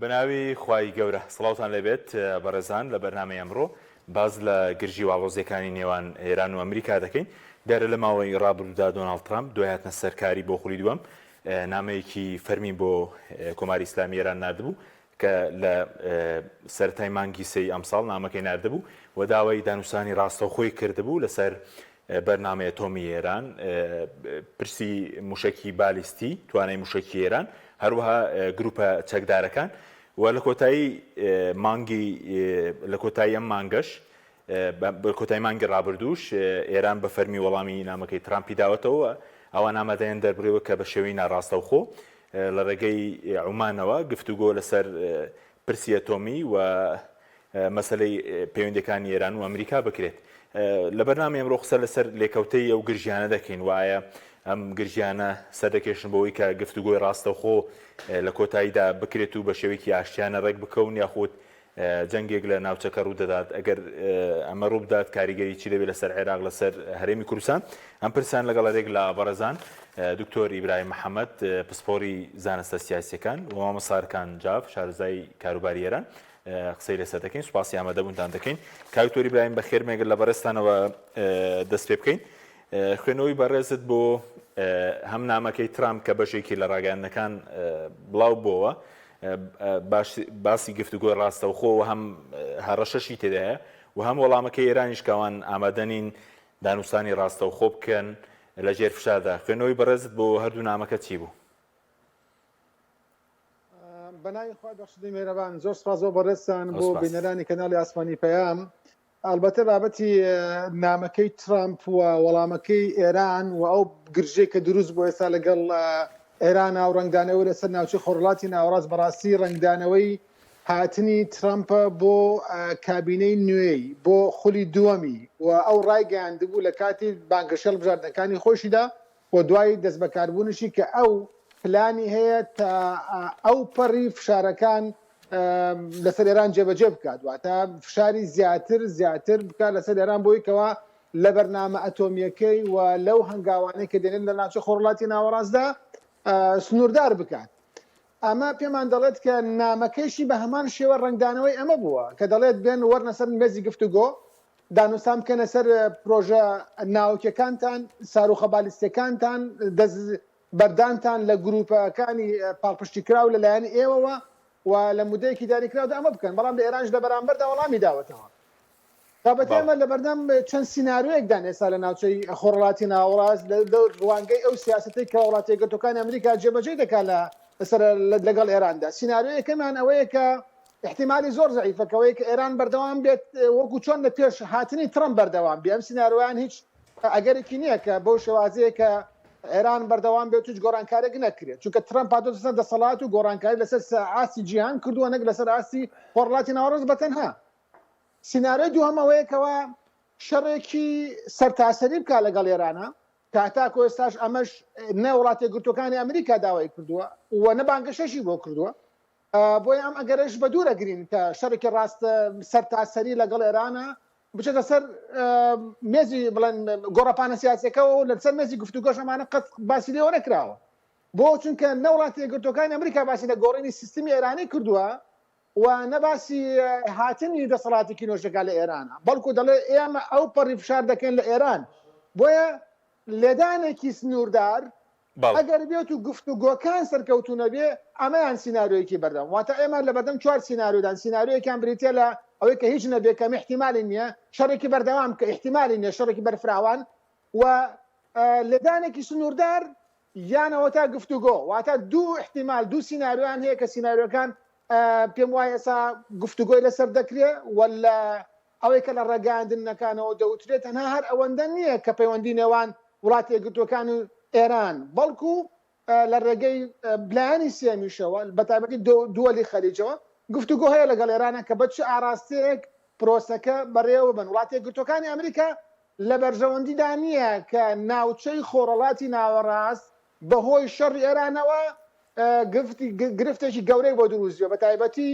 بەناوی خوای گەورە سڵاوتان لێبێت بەڕێزان لە بەرنامەی ئەمڕۆ باس لە گرژی و ئاڵۆزیەکانی نێوان ئێران و ئەمریکا دەکەین دیارە لە ماوەی ڕابردوودا دۆناڵد ترامپ دوای هاتنە سەرکاری بۆ خولی دووەم نامەیەکی فەرمی بۆ کۆماری ئیسلامی ئێران ناردبوو کە لە سەرەتای مانگی سێی ئەمساڵ نامەکەی ناردبوو و داوای دانوستانی ڕاستەوخۆی کردبوو لەسەر بەرنامەی ئەتۆمی ئێران، پرسی موشەکی بالیستی، توانای موشەکی ئێران، هەروەها گروپە چەکدارەکان و لە کۆتایی مانگی لە کۆتایی ئەم مانگەش بە کۆتایی مانگی ڕابردووش ئێران بە فەرمی وەڵامی نامەکەی ترامپی داوەتەوە، ئەوان ئامادەیان دەربڕیوە کە بە شێوەی ناڕاستەوخۆ لە ڕێگەی عومانەوە گفتوگۆ لەسەر پرسی ئەتۆمی و مەسەلەی پەیوەندیەکانی ئێران و ئەمریکا بکرێت. لە بەرنامەی ئەمڕۆ قسە لەسەر لێکەوتەی ئەو گرژیانە دەکەین و ئایا ئەم گرژیانە سەردەکێشن بۆ ئەوەی کە گفتوگۆی ڕاستەوخۆ لە کۆتاییدا بکرێت و بە شێوەیەکی ئاشتیانە ڕێک بکەون یاخود جەنگێک لە ناوچەکە ڕوودەدات، ئەگەر ئەمە ڕووبدات کاریگەری چی دەبێت لەسەر عێراق لەسەر هەرێمی کوردستان؟ ئەم پرسان لەگەڵ هەرێک لە بەڕێزان دکتۆر ئیبراهیم محەممەد پسپۆری زانستە سیاسیەکان و مامۆستا ئەرکان جاف شارەزای کاروباری ئێران قسەی لەسەر دەکەین. سوپاسی ئامادەبوونتان دەکەین. کاک دکتۆر ئیبراهیم بەخێر مێگەر لە بەڕێزتانەوە دەست پێ بکەین. خوێنەوەی بەڕێزت بۆ هەم نامەکەی ترامپ کە بەشێکی لە ڕاگەیاندنەکان بڵاو بۆوە باسی گفتوگۆی ڕاستەوخۆ و هەم هەڕەشەشی تێدایە و هەم وەڵامەکەی ئێرانیش کە ئەوان ئامادە نین دانوستانی ڕاستەوخۆ بکەن لە ژێر فشاردا. خوێندنەوەی بەڕێزت بۆ هەردوو نامەکە چی بوو؟ بەناوی خوای بەخشندەی مێرەبان زۆر سپاس بۆ بەڕێزتان بۆ بینەرانی کەناڵی ئاسمانی پەیام ئەڵبەتە بابەتی نامەکەی ترامپ و وەڵامەکەی ئێران و ئەو گرژەی کە دروست بۆ ئێستا لەگەڵ ئێران و ڕەنگدانەوەی لەسەر ناوچەی خۆرهەڵاتی ناوەڕاست بەڕاستی ڕەنگدانەوەی هاتنی ترامپە بۆ کابینەی نوێی بۆ خولی دووەمی و ئەو ڕایگەیاندبوو لە کاتی بانگەشەی هەڵبژاردنەکانی خۆیشیدا و دوای دەستبەکاربوونیشی کە ئەو پلانی هەیە تا ئەو پەڕی فشارەکان لەسەر ئێران جێبەجێ بکات واتە فشاری زیاتر زیاتر بکات لەسەر ئێران بۆی کەوا لە بەرنامە ئەتۆمیەکەی و لەو هەنگاوانەی کە دێنێت لە ناوچە خۆڕڵاتی ناوەڕاستدا سنووردار بکات ئەمە پێمان دەڵێت کە نامەکەیشی بە هەمان شێوە ڕەنگدانەوەی ئەمە بووە کە دەڵێت بێن وەرنە سەر مێزی گفتوگۆ دانوستان بکەنە سەر پرۆژە ناوکیەکانتان، ساروخە بالیستیەکانتان، دەست بەردانتان لە گروپەکانی پاڵپشتیکراو لە لایەن ئێوەوە و لە مودەیەکی دیاریکراودا ئەمە بکەن، بەڵام لە ئێرانیش لە بەرامبەردا وەڵامی داوەتەوە. بابەتی ئێمە لەبەردەم چەند سیناریۆیەکدان ئێستا لە ناوچەی خۆرهەڵاتی ناوەڕاست لە ڕوانگەی ئەو سیاسەتەی کە وڵاتە یەکگرتووەکانی ئەمریکا جێبەجێی دەکات لە سەر لەگەڵ ئێراندا. سیناریۆی یەکەمیان ئەوەیە کە ئیحتیمالی زۆر زەعیفە کە ئەوەیە کە ئێران بەردەوام بێت وەکو چۆن لە پێش هاتنی ترەمپ بەردەوام بێ ئەم سیناریۆیان هیچ ئەگەرێکی نییە کە بەو شێوازەیە کە ئێران بەردەوام بێت هیچ گۆڕانکارێک نەکرێت چونکە ترەمپ هاتۆتە سەر دەسەڵات و گۆڕانکاری لەسەر ئاستی جیهان کردووە نەک لەسەر ئاستی خۆرهەڵاتی ناوەڕاست بەتەنها. سیناریۆی دووهەم ئەوەیە کەوا شەڕێکی سەرتاسەری بکات لەگەڵ ئێرانە کە هەتاکو ئێستاش ئەمەش نە وڵاتە یەکگرتووەکانی ئەمریکا داوای کردووە و نە بانگەشەشی بۆ کردووە بۆیە ئەم ئەگەرەش بە دوور ئەگرین کە شەڕێکی ڕاست سەرتاسەری لەگەڵ ئێرانە بچێتە سەر مێزی بڵێن گۆڕەپانە سیاسەکەەوە و لەسەر مێزی گفتوگۆش ئەمانە قەت باسی لێوە نەکراوە بۆ چونکە نە وڵاتە یەکگرتووەکانی ئەمریکا باسی لە گۆڕینی سیستمی ئێرانی کردووە و نە باسی هاتنی دەسەڵاتێکی نوێش دەکات لە ئێران، بەڵکو دەڵێ ئێمە ئەو پەڕی فشار دەکەین لە ئێران، بۆیە لێدانێکی سنووردار ئەگەر بێت و گفتوگۆکان سەرکەوتوو نەبێ، ئەمەیان سیناریۆیەکی بەردەم، واتە ئێمە لەبەردەم چوار سیناریۆدان، سیناریۆیەکیان بریتییە لە ئەوەی کە هیچ نەبێ کە ئیحتیمالی نییە، شەڕێکی بەردەوام کە ئیحتیمالی نییە، شەڕێکی بەرفراوان و لێدانێکی سنووردار یان ئەوەتا گفتوگۆ، واتە دوو ئیحتیمال، دوو سیناریۆیان هەیە کە سیناریۆکان پێم وایە ئێستا گفتوگۆی لەسەر دەکرێ و لە ئەوەی کە لە ڕاگەیاندنەکانەوە دەوترێت تەنها هەر ئەوەندە نییە کە پەیوەندی نێوان وڵاتە یەکگرتووەکان و ئێران بەڵکو لە ڕێگەی لایەنی سێمیشەوە بە تایبەتی دووەلی خەلیجەوە گفتوگۆ هەیە لەگەڵ ئێرانە کە بە چ ئاراستەیەک پرۆسەکە بەڕێوە ببەن. وڵاتە یەکگرتووەکانی ئەمریکا لە بەرژەوەندیدا نییە کە ناوچەی خۆرهەڵاتی ناوەڕاست بەهۆی شەڕی ئێرانەوە گرفتێکی گەورەی بۆ دروست بێ، بەتایبەتی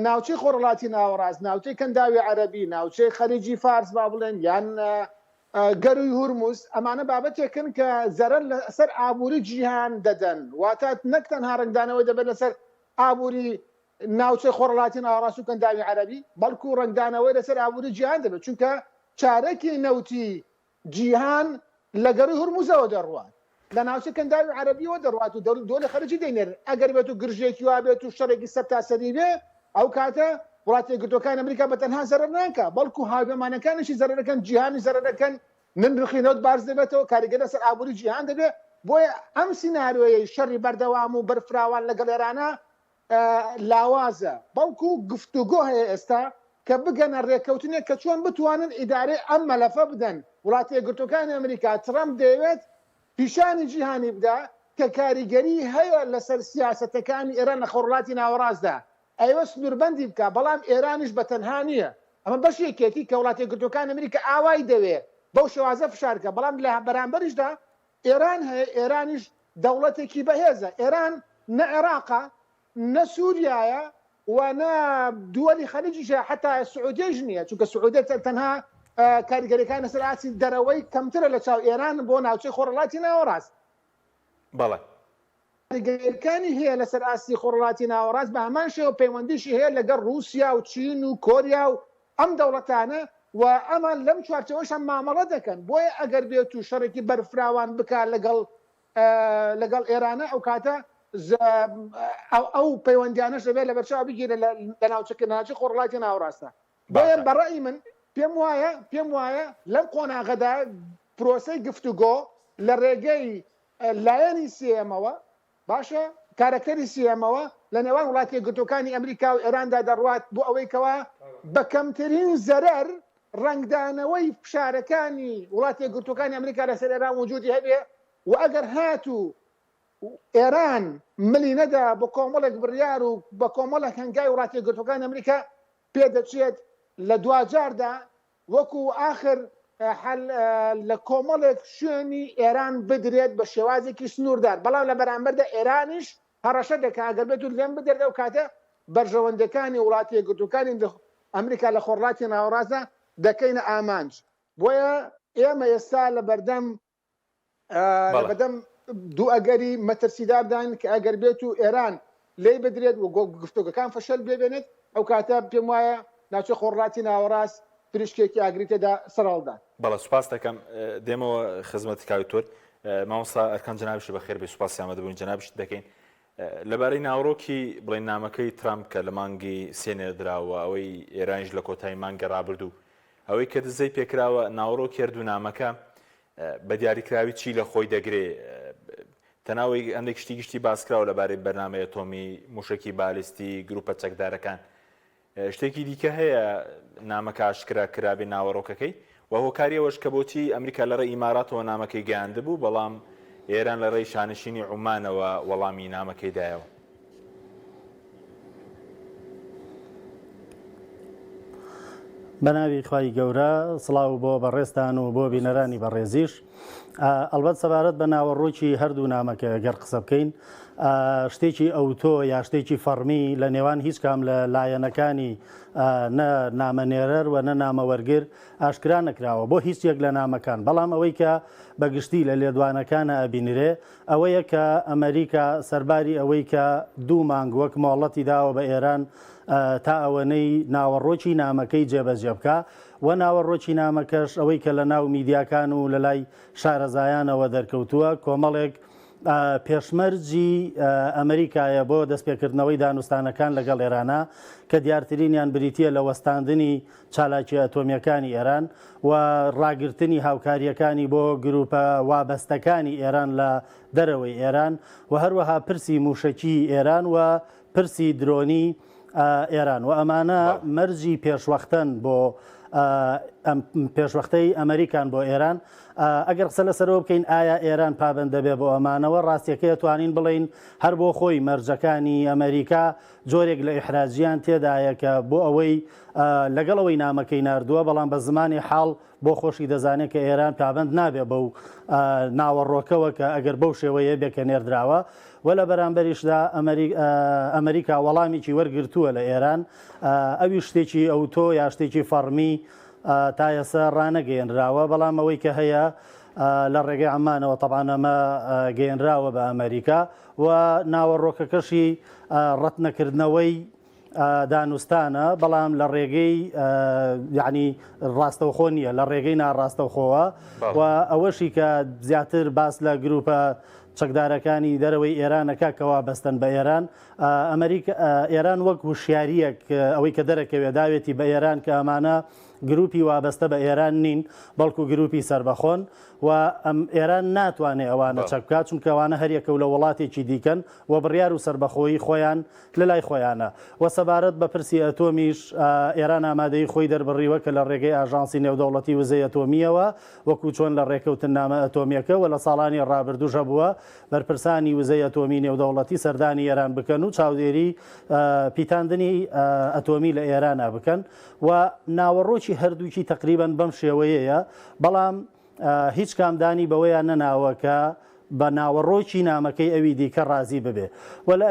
ناوچەی خۆرهەڵاتی ناوەڕاست، ناوچەی کەنداوی عەرەبی، ناوچەی خەلیجی فارس با بڵێن یان گەرووی هورمز، ئەمانە بابەتێکن کە زەرەر لەسەر ئابووری جیهان دەدەن، واتە نەک تەنها ڕەنگدانەوەی دەبێت لەسەر ئابووری. ناوچەی خۆرهەڵاتی ناوەڕاست و کەنداوی عەرەبی، بەڵکو ڕەنگدانەوەی لەسەر ئابووری جیهان دەبێت، چونکە چارەکی نەوتی جیهان لە گەرووی هورمزەوە دەڕوات، لە ناوچەی کەنداوی عەرەبیەوە دەڕوات و دەولی خەلیجی دەینێرن، ئەگەر بێت و گرژییەکی وا بێت و شەڕێکی سەرتاسەری بێ، ئەو کاتە وڵاتە یەکگرتووەکانی ئەمریکا بە تەنها زەرەر ناکا، بەڵکو هاوپەیمانەکانیشی زەرەر دەکەن، جیهانیش زەرەر دەکەن، نرخی نەوت بارز دەبێتەوە، کاریگەری لەسەر ئابووری جیهان دەبێت، بۆیە ئەم سیناریۆیەی شەڕی بەردەوام و بەرفراوان لەگەڵ ئێرانە لاوازە، بەڵکو گفتوگۆ هەیە ئێستا کە بگەنە رێککەوتنێک کە چۆن بتوانن ئیدارەی ئەم مەلەفە بدەن، وڵاتە یەکگرتووەکانی ئەمریکا، ترەمپ دەیەوێت پیشانی جیهانی بدا کە کاریگەری هەیە لەسەر سیاسەتەکانی ئێران لە خۆرهەڵاتی ناوەڕاستدا، ئەیەوێت سنووربەندی بکا، بەڵام ئێرانیش بە تەنها نییە، ئەمە بەشێکیەتی کە وڵاتە یەکگرتووەکانی ئەمریکا ئاوای دەوێ بەو شێوازە فشار بکا، بەڵام لە بەرامبەریشدا ئێران هەیە، ئێرانیش دەوڵەتێکی بەهێزە، ئێران نە عێراقە، نە سوریایە و نە دووەلی خەلیجیشە، حەتا سعودیەیش نییە، چونکە سعودیە تەنها کاریگەریەکانی لەسەر ئاستی دەرەوەی کەمترە لە چاو ئێران بۆ ناوچەی خۆرهەڵاتی ناوەڕاست. بەڵێ. کاریگەریەکانی هەیە لەسەر ئاستی خۆرهەڵاتی ناوەڕاست، بە هەمان شێوە پەیوەندیشی هەیە لەگەڵ ڕووسیا و چین و کۆریا و ئەم دەوڵەتانە و ئەمان لەم چوارچێوەشە مامەڵە دەکەن، بۆیە ئەگەر بێت و شەڕێکی بەرفراوان بکات لەگەڵ لەگەڵ ئێرانە ئەو کاتە ئەو پەیوەندیانەش دەبێت لەبەرچاو بگیرێت لە ناوچەکە ناوچەی خۆرهەڵاتی ناوەڕاستە. بۆیە باشە. بە ڕەئی من پێم وایە پێم وایە لەم قۆناغەدا پرۆسەی گفتوگۆ لە ڕێگەی لایەنی سێیەمەوە باشە کارەکتەری سێیەمەوە لە نێوان وڵاتە یەکگرتووەکانی ئەمریکا و ئێراندا دەڕوات بۆ ئەوەی کەوا بە کەمترین زەرەر ڕەنگدانەوەی فشارەکانی وڵاتە یەکگرتووەکانی ئەمریکا لەسەر ئێران وجودی هەبێ و ئەگەر هاتوو ئێران ملی نەدا بۆ کۆمەڵێک بڕیار و بە کۆمەڵێک هەنگاوی وڵاتە یەکگرتووەکانی ئەمریکا پێدەچێت لە دواجاردا وەکو ئاخر حەل لە کۆمەڵێک شوێنی ئێران بدرێت بە شێوازێکی سنووردار، بەڵام لە بەرامبەردا ئێرانیش هەڕەشە دەکات ئەگەر بێت و لێم بدرێت ئەو کاتە بەرژەوەندیەکانی وڵاتە یەکگرتووەکانی ئەمریکا لە خۆرهەڵاتی ناوەڕاستدا دەکەینە ئامانج. بۆیە ئێمە ئێستا لە بەردەم لەبەردەم دوو ئەگەری مەترسیدارداین کە ئەگەر بێت و ئێران لێی بدرێت و گفتوگۆکان فەشەل بێنێت ئەو کاتە پێم وایە ناوچەی خۆرهەڵاتی ناوەڕاست پریشکێکی ئاگری تێدا سەرهەڵدات. بەڵێ سوپاست دەکەم دێمەوە خزمەتی کاک دکتۆر. مامۆستا ئەرکان جەنابیشت بەخێر بێی سوپاسی ئامادەبوونی جەنابیشت دەکەین. لەبارەی ناوەڕۆکی بڵێن نامەکەی ترامپ کە لە مانگی سێ نێردراوە ئەوەی ئێرانیش لە کۆتایی مانگی ڕابردوو ئەوەی کە دزەی پێکراوە ناوەڕۆکی هەردوو نامەکە بە دیاریکراوی چی لە خۆی دەگرێ؟ تەناوەی هەندێک شتی گشتی باسکراوە لەبارەی بەرنامەی ئەتۆمی، موشەکی بالیستی، گروپە چەکدارەکان. شتێکی دیکە هەیە نامەکە ئاشکرا کرابێ ناوەڕۆکەکەی و هۆکاری ئەوەش کە بۆچی ئەمریکا لە ڕێی ئیماراتەوە نامەکەی گەیاندبوو بەڵام ئێران لە ڕێی شانشینی عومانەوە وەڵامی نامەکەی دایەوە. بەناوی خوای گەورە سڵاو بۆ بەڕێزتان و بۆ بینەرانی بەڕێزیش ئەڵبەت سەبارەت بە ناوەڕۆکی هەردوو نامەکە گەر قسە بکەین شتێکی ئەوتۆ یا شتێکی فەڕمی لە نێوان هیچ کام لە لایەنەکانی نە نامەنێرەر و نە نامەوەرگر ئاشکرا نەکراوە بۆ هیچ یەک لە نامەکان بەڵام ئەوەی کە بەگشتی لە لێدوانەکانە ئەبینرێ ئەوەیە کە ئەمەریکا سەرباری ئەوەی کە دوو مانگ وەک مۆڵەتی داوە بە ئێران تا ئەوەنەی ناوەڕۆکی نامەکەی جێبەجێ بکا و ناوەڕۆکی نامەکەش ئەوەی کە لە ناو میدیاکان و لە لای شارەزایانەوە دەرکەوتووە کۆمەڵێک پێشمەرجی ئەمریکایە بۆ دەستپێکردنەوەی دانوستانەکان لەگەڵ ئێرانە کە دیارترینیان بریتییە لە وەستاندنی چالاکیە ئەتۆمییەکانی ئێران و ڕاگرتنی هاوکارییەکانی بۆ گروپە وابەستەکانی ئێران لە دەرەوەی ئێران و هەروەها پرسی موشەکی ئێران و پرسی درۆنی ئێران و ئەمانە مەرجی پێشوەختەن بۆ پێشوەختەی ئەمریکان بۆ ئێران ئەگەر قسە لەسەرەوە بکەین ئایا ئێران پابەند دەبێ بۆ ئەمانەوە ڕاستیەکەی توانین بڵین هەر بۆ خۆی مەرجەکانی ئەمریکا جۆرێک لە ئیحراجیان تێدایە کە بۆ ئەوەی لەگەڵ ئەوەی نامەکەی ناردووە بەڵام بە زمانی حاڵ بۆ خۆشی دەزانێت کە ئێران پابەند نابێ بەو ناوەڕۆکەوە کە ئەگەر بەو شێوەیە بێ کە نێردراوە و لە بەرامبەریشدا ئەمریکا وەڵامێکی وەرگرتووە لە ئێران ئەوی شتێکی ئەوتۆ یا شتێکی فەڕمی تا ئێستا ڕانەگەیەنراوە بەڵام ئەوەی کە هەیە لە ڕێگەی عەمانەوە تەبعەن ئەمە گەیەنراوە بە ئەمریکا و ناوەڕۆکەکەشی ڕەتنەکردنەوەی. دانوستانە بەڵام لە ڕێگەی یعنی ڕاستەوخۆ نییە لە ڕێگەی ناڕاستەوخۆوە و ئەوەشی کە زیاتر باس لە گروپە چەکدارەکانی دەرەوەی ئێرانەکە کەوا بەستن بە ئێران ئەمریکا ئێران وەک هوشیاریەک ئەوەی کە دەرەکەوێ داوێتی بە ئێران کە ئەمانە گروپی وابەستە بە ئێران نین بەڵکو گروپی سەربەخۆن و ئەم ئێران ناتوانێ ئەوانە چەک بکات چونکە ئەوانە هەریەکە و لە وڵاتێکی دیکەن و بڕیار و سەربەخۆیی خۆیان لە لای خۆیانە و سەبارەت بە پرسی ئەتۆمیش ئێران ئامادەیی خۆی دەربڕیوە کە لە ڕێگەی ئاژانسی نێودەوڵەتی وزەی ئەتۆمییەوە وەکو چۆن لە ڕێکەوتننامە ئەتۆمییەکە و لە ساڵانی ڕابردووش هەبووە بەرپرسانی وزەی ئەتۆمی نێودەوڵەتی سەردانی ئێران بکەن و چاودێری پیتاندنی ئەتۆمی لە ئێرانا بکەن و ناوەڕۆکی هەردووکی تەقریبەن بەم شێوەیەیە بەڵام هیچ کام دانی بەوەیان نەناوە کە بە ناوەڕۆکی نامەکەی ئەوی دیکە ڕازی ببێ و لە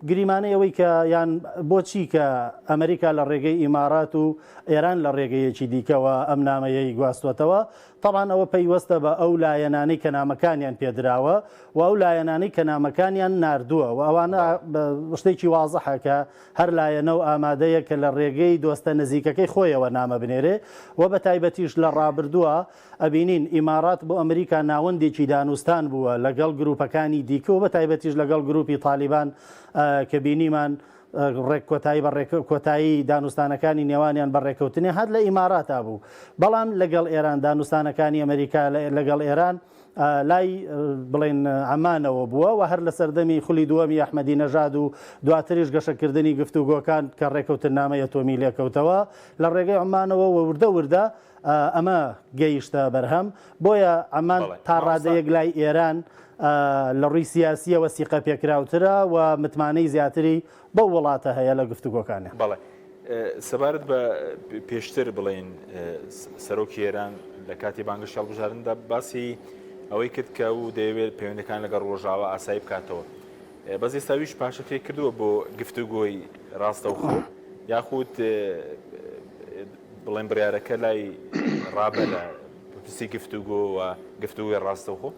گریمانەی ئەوەی کە یان بۆچی کە ئەمریکا لە ڕێگەی ئیمارات و ئێران لە ڕێگەیەکی دیکەوە ئەم نامەیەی گواستوەتەوە تەبعەن ئەوە پەیوەستە بە ئەو لایەنانەی کە نامەکانیان پێدراوە و ئەو لایەنانەی کە نامەکانیان ناردووە و ئەوانە شتێکی وازحە کە هەر لایەنە و ئامادەیە کە لە ڕێگەی دۆستە نزیکەکەی خۆیەوە نامە بنێرێ و بە تایبەتیش لە ڕابردووە ئەبینین ئیمارات بۆ ئەمریکا ناوەندێکی دانوستان بووە لەگەڵ گروپەکانی دیکە و بە تایبەتیش لەگەڵ گروپی تالیبان کە بینیمان ڕێک کۆتایی بە ڕێک کۆتایی دانوستانەکانی نێوانیان بە ڕێکەوتنێ هات لە ئیماراتا بوو بەڵام لەگەڵ ئێران دانوستانەکانی ئەمریکا لەگەڵ ئێران لای بڵێن عەمانەوە بووە و هەر لە سەردەمی خولی دووەمی ئەحمەدی نەژاد و دواتریش گەشەکردنی گفتوگۆکان کە ڕێکەوتننامەی ئەتۆمی لێکەوتەوە لە ڕێگەی عومانەوە و وردە وردە ئەمە گەیشتە بەرهەم بۆیە عەمان تا ڕادەیەک لای ئێران لە ڕووی سیاسیەوە سیقە پێکراوترە و متمانەی زیاتری بەو وڵاتە هەیە لە گفتوگۆکانیان. بەڵێ سەبارەت بە پێشتر بڵێین سەرۆکی ئێران لە کاتی بانگەشەی هەڵبژاردندا باسی ئەوەی کرد کە ئەو دەیەوێت پەیوەندەکان لەگەڵ ڕۆژاوا ئاسایی بکاتەوە بەس ئێستا ویش پاشەکەی کردووە بۆ گفتوگۆی ڕاستەوخۆ یاخود بڵێن بڕیارەکە لای ڕابەرە پرسی گفتوگۆ و گفتوگۆی ڕاستەوخۆ؟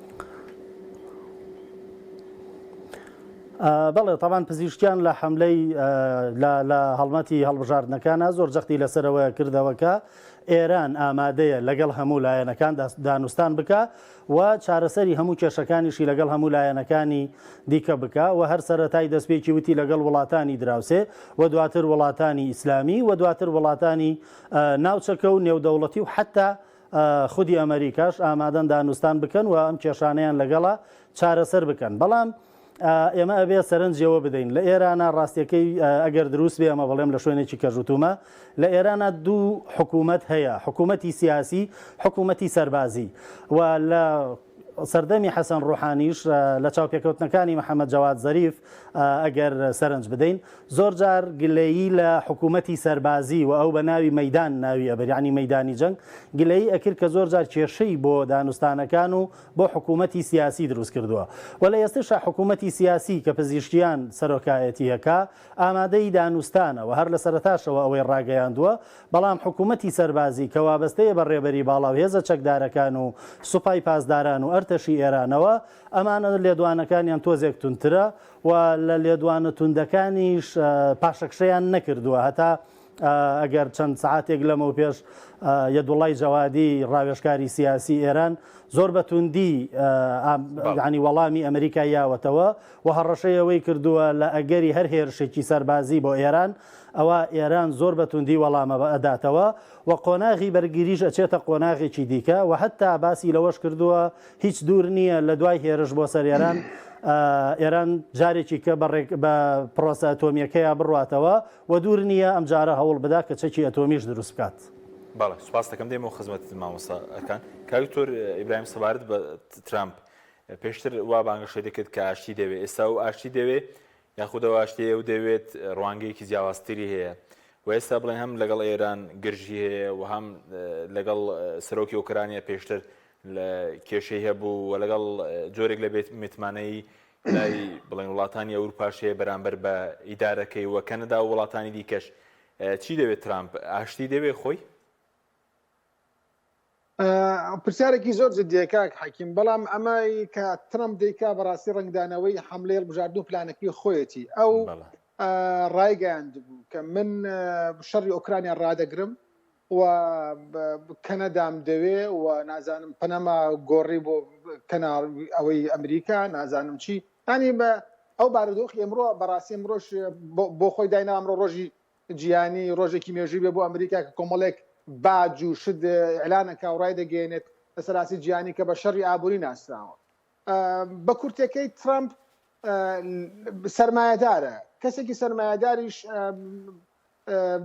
بەڵێ تەبان پزیشکیان لە حەملەی لە هەڵمەتی هەڵبژاردنەکانە زۆر جەختی لەسەرەوە کردەوە کە ئێران ئامادەیە لەگەڵ هەموو لایەنەکان دانوستان بکە و چارەسەری هەموو کێشەکانیشی لەگەڵ هەموو لایەنەکانی دیکە بکا و هەر سەرەتای دەستپێکی وتی لەگەڵ وڵاتانی دراوسێ و دواتر وڵاتانی ئیسلامی و دواتر وڵاتانی ناوچەکە و نێودەوڵەتی و حەتا خودی ئەمەریکاش ئامادەن دانوستان بکەن و ئەم کێشانەیان لەگەڵا چارەسەر بکەن بەڵام ئێمە ئەبێ سەرنجی ئەوە بدەین لە ئێرانە ڕاستیەکەی ئەگەر دروست بێ ئەمە بڵێم لە شوێنێکی کەژوتومە لە ئێرانە دوو حکوومەت هەیە حکوومەتی سیاسی حکوومەتی سەربازی و لە سەردەمی حەسەن ڕوحانیش لە چاوپێکەوتنەکانی محەممەد جەواد زەریف ئەگەر سەرنج بدەین زۆر جار گلەیی لە حکوومەتی سەربازی و ئەو بە ناوی مەدان ناوی ئەبەر یعنی مەدانی جەنگ گلەیی ئەکرد کە زۆر جار کێشەی بۆ دانوستانەکان و بۆ حکوومەتی سیاسی دروست کردووە و لە ئێستشا حکوومەتی سیاسی کە پزیشکیان سەرۆکایەتی ئەکا ئامادەی دانوستانە و هەر لە سەرەتاشەوە ئەوەی ڕاگەیاندووە بەڵام حکوومەتی سەربازی کە وابەستەیە بە ڕێبەری باڵا و هێزە چەکدارەکان و سوپای پاسداران و ئەرتەشی ئێرانەوە ئەمانە لێدوانەکانیان تۆزێک توندترە و لە لێدوانە توندەکانیش پاشەکشەیان نەکردووە هەتا ئەگەر چەند سەعاتێک لەمەوپێش یەدوڵای جەوادی ڕاوێژکاری سیاسی ئێران زۆر بە توندی ینی وەڵامی ئەمریکا یاوەتەوە و هەڕەشەی ئەوەی کردووە لە ئەگەری هەر هێرشێکی سەربازی بۆ ئێران ئەوە ئێران زۆر بە توندی وەڵامە ئەداتەوە و قۆناغی بەرگریش ئەچێتە قۆناغێکی دیکە و حتا باسی لەوەش کردووە هیچ دوور نییە لە دوای هێرش بۆ سەر ئێران ئێران جارێکی کە بە پرۆسە ئەتۆمیەکەیا بڕاتەوە و دوور نییە ئەمجارە هەوڵ بدا کە چەکی ئەتۆمیش دروست بکات. بەڵێ سوپاست دەکەم دێمەوە خزمەتت مامۆستا ئەرکان. کاک دکتۆر ئیبراهیم سەبارەت بە ترامپ پێشتر وا بانگەشەی دەکرد کە ئاشتی دەوێ ئێستا ئەو ئاشتی دەوێ یاخود ئەو ئاشتیەی ئەو دەوێت ڕوانگەیەکی جیاوازتری هەیە و ئێستا بڵێن هەم لەگەڵ ئێران گرژی هەیە و هەم لەگەڵ سەرۆکی ئۆکرانیا پێشتر کێشەی هەبوو و لەگەڵ جۆرێک لە بێت متمانەی لای بڵێن وڵاتانی ئەوروپاش هەیە بەرامبەر بە ئیدارەکەی و کەنەدا و وڵاتانی دیکەش چی دەوێت ترامپ ئاشتی دەوێت خۆی؟ پرسیارێکی زۆر جدیە کاک حەکیم بەڵام ئەمە کە ترەمپ دەیکا بەڕاستی ڕەنگدانەوەی حملەی هەڵبژاردن و پلانەکەی خۆیەتی ئەو. ڕایگەیاندبوو کە من شەڕی ئۆکرانیا ڕادەگرم و کەنەدام دەوێ و نازانم پەنەما گۆڕی بۆ کەناڵ ئەوەی ئەمریکا نازانم چی ینی بە ئەو بارودۆخی ئەمڕۆ بەڕاستی ئەمڕۆش بۆ خۆی داینا ئەمڕۆ ڕۆژی جیهانی ڕۆژێکی مێژووی بێ بۆ ئەمریکا کە کۆمەڵێک باج و شت ئیعلانەکا و ڕایدەگەیەنێت لەسەر ئاستی جیهانی کە بە شەڕی ئابووری ناسراوە. بە کورتەکەی ترەمپ سەرمایەدارە، کەسێکی سەرمایەداریش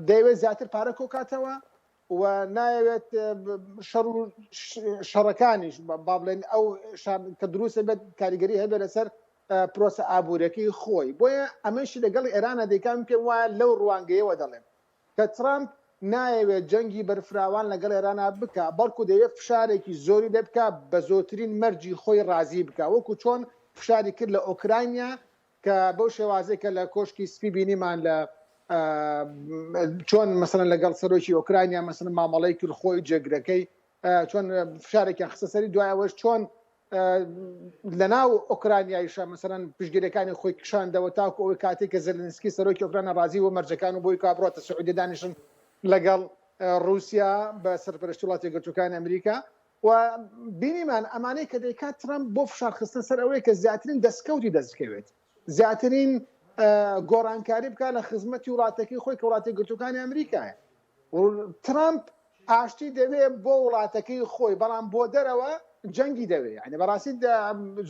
دەیەوێت زیاتر پارە کۆکاتەوە و نایەوێت شەڕ و شەڕەکانیش با بڵێن ئەو کە دروستە بێت کاریگەری هەبێت لەسەر پرۆسە ئابووریەکەی خۆی، بۆیە ئەمەیشی لەگەڵ ئێرانە دەیکا، من پێم وایە لەو ڕوانگەیەوە دەڵێم کە ترامپ نایەوێت جەنگی بەرفراوان لەگەڵ ئێرانە بکا، بەڵکو دەیەوێت فشارێکی زۆری لێ بکا بە زۆرترین مەرجی خۆی ڕازی بکا، وەکو چۆن فشاری کرد لە ئۆکرانیا کە بەو شێوازەی کە لە کۆشکی سپی بینیمان لە چۆن مەسەلەن لەگەڵ سەرۆکی ئۆکرانیا مەسەلەن مامەڵەی کرد خۆی جێگرەکەی چۆن فشارێکیان خستە سەری دوای ئەوەش چۆن لەناو ئۆکرانیایشە مەسەلەن پشتگیرەکانی خۆی کشاندەوە تاکو ئەوەی کاتێک کە زێلێنسکی سەرۆکی ئۆکرانیا ڕازی بوو مەرجەکان و بۆی کا بڕاتە سعودیە دانیشن لەگەڵ رووسیا بە سەرپەرشتی وڵاتە یەکگرتووەکانی ئەمریکا و بینیمان ئەمانەی کە دەیکات ترەمپ بۆ فشار خستنە سەر ئەوەیە کە زیاترین دەستکەوتی دەست بکەوێت زیاترین گۆڕانکاری بکات لە خزمەتی وڵاتەکەی خۆی کە وڵاتە یەکگرتووەکانی ئەمریکایە ترەمپ ئاشتی دەوێ بۆ وڵاتەکەی خۆی بەڵام بۆ دەرەوە جەنگی دەوێ یعنی بەڕاستی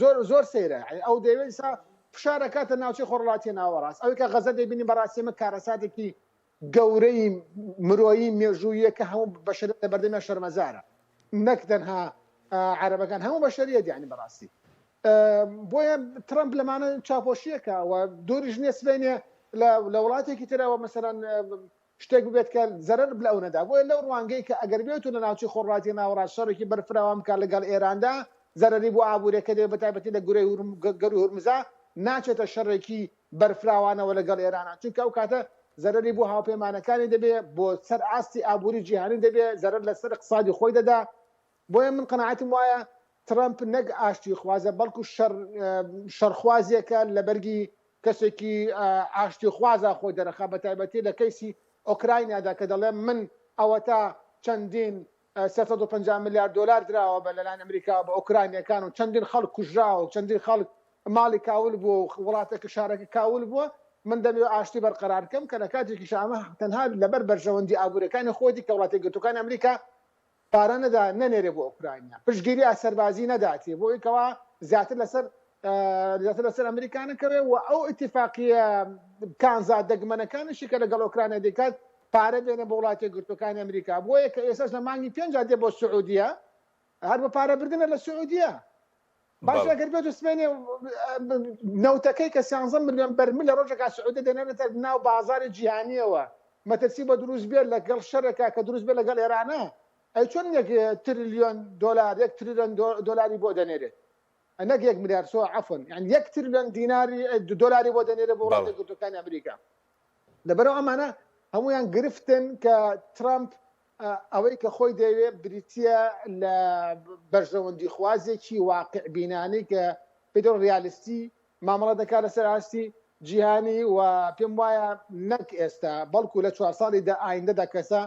زۆر زۆر سەیرە یعنی ئەو دەیەوێت ئیسا فشار ئەکاتە ناوچەی خۆرهەڵاتی ناوەڕاست ئەوەی کە غەزە دەیبینی بەڕاستی ئەمە کارەساتێکی گەورەی مرۆیی مێژوویە کە هەموو بەشەریەت لە بەردەمیان شەرمەزارە نەک تەنها عەرەبەکان هەموو بەشەریەت یعنی بەڕاستی بۆیە ترەمپ لەمانە چاپۆشیەکە و دووریش نییە سبەینێ لە وڵاتێکی ترەوە مەسەلەن شتێک ببێت کە زەرەر لە ئەو نەدا. بۆیە لەو ڕوانگەی کە ئەگەر بێت و لە ناوچەی خۆرهەڵاتی ناوەڕاست شەڕێکی بەرفراوان بکات لەگەڵ ئێراندا، زەرەری بۆ ئابوورییەکە دەبێت بەتایبەتی لە گەرووی هورمزا ناچێتە شەڕێکی بەرفراوانەوە لەگەڵ ئێرانە چونکە ئەو کاتە زەرەری بۆ هاوپەیمانەکانی دەبێت بۆ سەر ئاستی ئابووری جیهانی دەبێت زەرەر لەسەر اقتصادی خۆی دەدا بۆیە من قەناعەتم وایە ترەمپ نەک ئاشتیخوازە بەڵکو شەڕ شەڕخوازێکە لە بەرگی کەسێکی ئاشتیخوازا خۆی دەرەخا بەتایبەتی لە کەیسی ئۆکراینادا کە دەڵێ من ئەوەتا چەندین 350 ملیار دۆلار دراوە بە لەلایەن ئەمریکاوە بە ئۆکرانیەکان و چەندین خەڵک کوژراوە و چەندین خەڵک ماڵی کاول بووە و وڵاتەکە شارەکە کاول بووە من دەمەوێت ئاشتی بەرقەرار بکەم کە لە کاتێکیشا ئەمە تەنها لەبەر بەرژەوەندی ئابووریەکانی خۆیەتی کە وڵاتە یەکگرتووەکانی ئەمریکا پارە نەدا نەنێرێ بۆ ئۆکرانیا پشتگیری سەربازی نەداتێ بۆ ئەوی کەوا زیاتر لەسەر زیاتر لەسەر ئەمریکا نەکەوێ و ئەو ئیتیفاقیە کانزا دەگمەنەکانیشی کە لەگەڵ ئۆکرانیا دەیکات پارە بێنێ بۆ وڵاتە یەکگرتووەکانی ئەمریکا بۆیە کە ئێستاش لە مانگی پێنجا دێ بۆ سعودیە هەر بە پارە بردنە لە سعودیە باشە گەر بێت و سبەینێ نەوتەکەی کە سیانزە ملیۆن بەرمیل لە ڕۆژێکا سعودیە دەنێرێتە ناو بازاری جیهانیەوە مەترسی بۆ دروست بێت لەگەڵ شەرێکا کە دروست بێت لەگەڵ ئێرانە ئەی چۆن یەک تریلیۆن دۆلار یەک تریلیۆن دۆلاری بۆ دەنێرێت نەک یەک ملیار سۆ عەفوەن یعنی یەک تریلیۆن دیناری دۆلاری بۆ دەنێرێت بۆ وڵاتە یەکگرتووەکانی ئەمریکا لەبەرئەوە ئەمانە هەموویان گرفتن کە ترامپ ئەوەی کە خۆی دەیەوێت بریتییە لە بەرژەوەندیخوازێکی واقیعبینانەی کە پێی دەڵێن ڕیالیستی مامەڵە دەکات لەسەر ئاستی جیهانی و پێم وایە نەک ئێستا بەڵکو لە چوار ساڵی دا ئایندەدا کەسە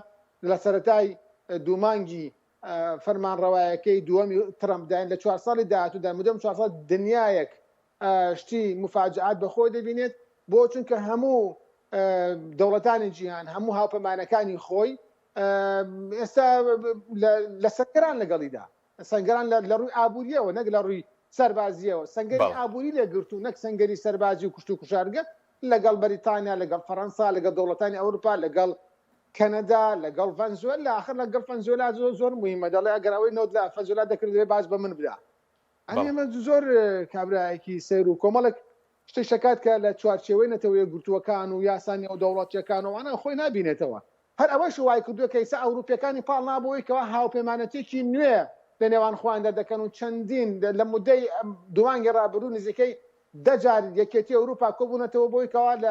لە سەرەتای دوو مانگی فەرمانڕەوایەکەی دووەمی ترەمپداین لە چوار ساڵی داهاتوودا مدەم چوار ساڵ دنیایەک شتی موفاجەئات بە خۆی دەبینێت بۆ چونکە هەموو دەوڵەتانی جیهان هەموو هاوپەیمانەکانی خۆی ئێستا لە سەنگەران لەگەڵیدا سەنگەران لە ڕووی ئابووریەوە نەک لە ڕووی سەربازیەوە سەنگەری ئابووری لێگرتوو نەک سەنگەری سەربازی و کوشت و کوشارگە لەگەڵ بەریتانیا لەگەڵ فەرەنسا لەگەڵ دەوڵەتانی ئەوروپا لەگەڵ کەنەدا لەگەڵ ڤەنزوێلا ئاخر لەگەڵ فەنزوێلا زۆر زۆر مهمە دەڵێ ئەگەر ئەوەی نەوت لە فەنزوێلا دەکرد دەبێ باج بە من بدا ئەنی ئەمە زۆر کابرایەکی سەیر و کۆمەڵێک شتێک دەکات کە لە چوارچێوەی نەتەوە یەکگرتووەکان و یاسا نێودەوڵەتییەکان و ئەوانە خۆی نابینێتەوە. هەر ئەوەش وای کردووە کە ئیستا ئەوروپییەکانی پاڵ نا بۆ ئەوەی کەوا هاوپەیمانەتییەکی نوێ لە نێوان خۆیاندا دەکەن و چەندین لە مودەی دوو مانگی ڕابردوو نزیکەی دە جار یەکێتی ئەوروپا کۆبوونەتەوە بۆ ئەوەی کەوا لە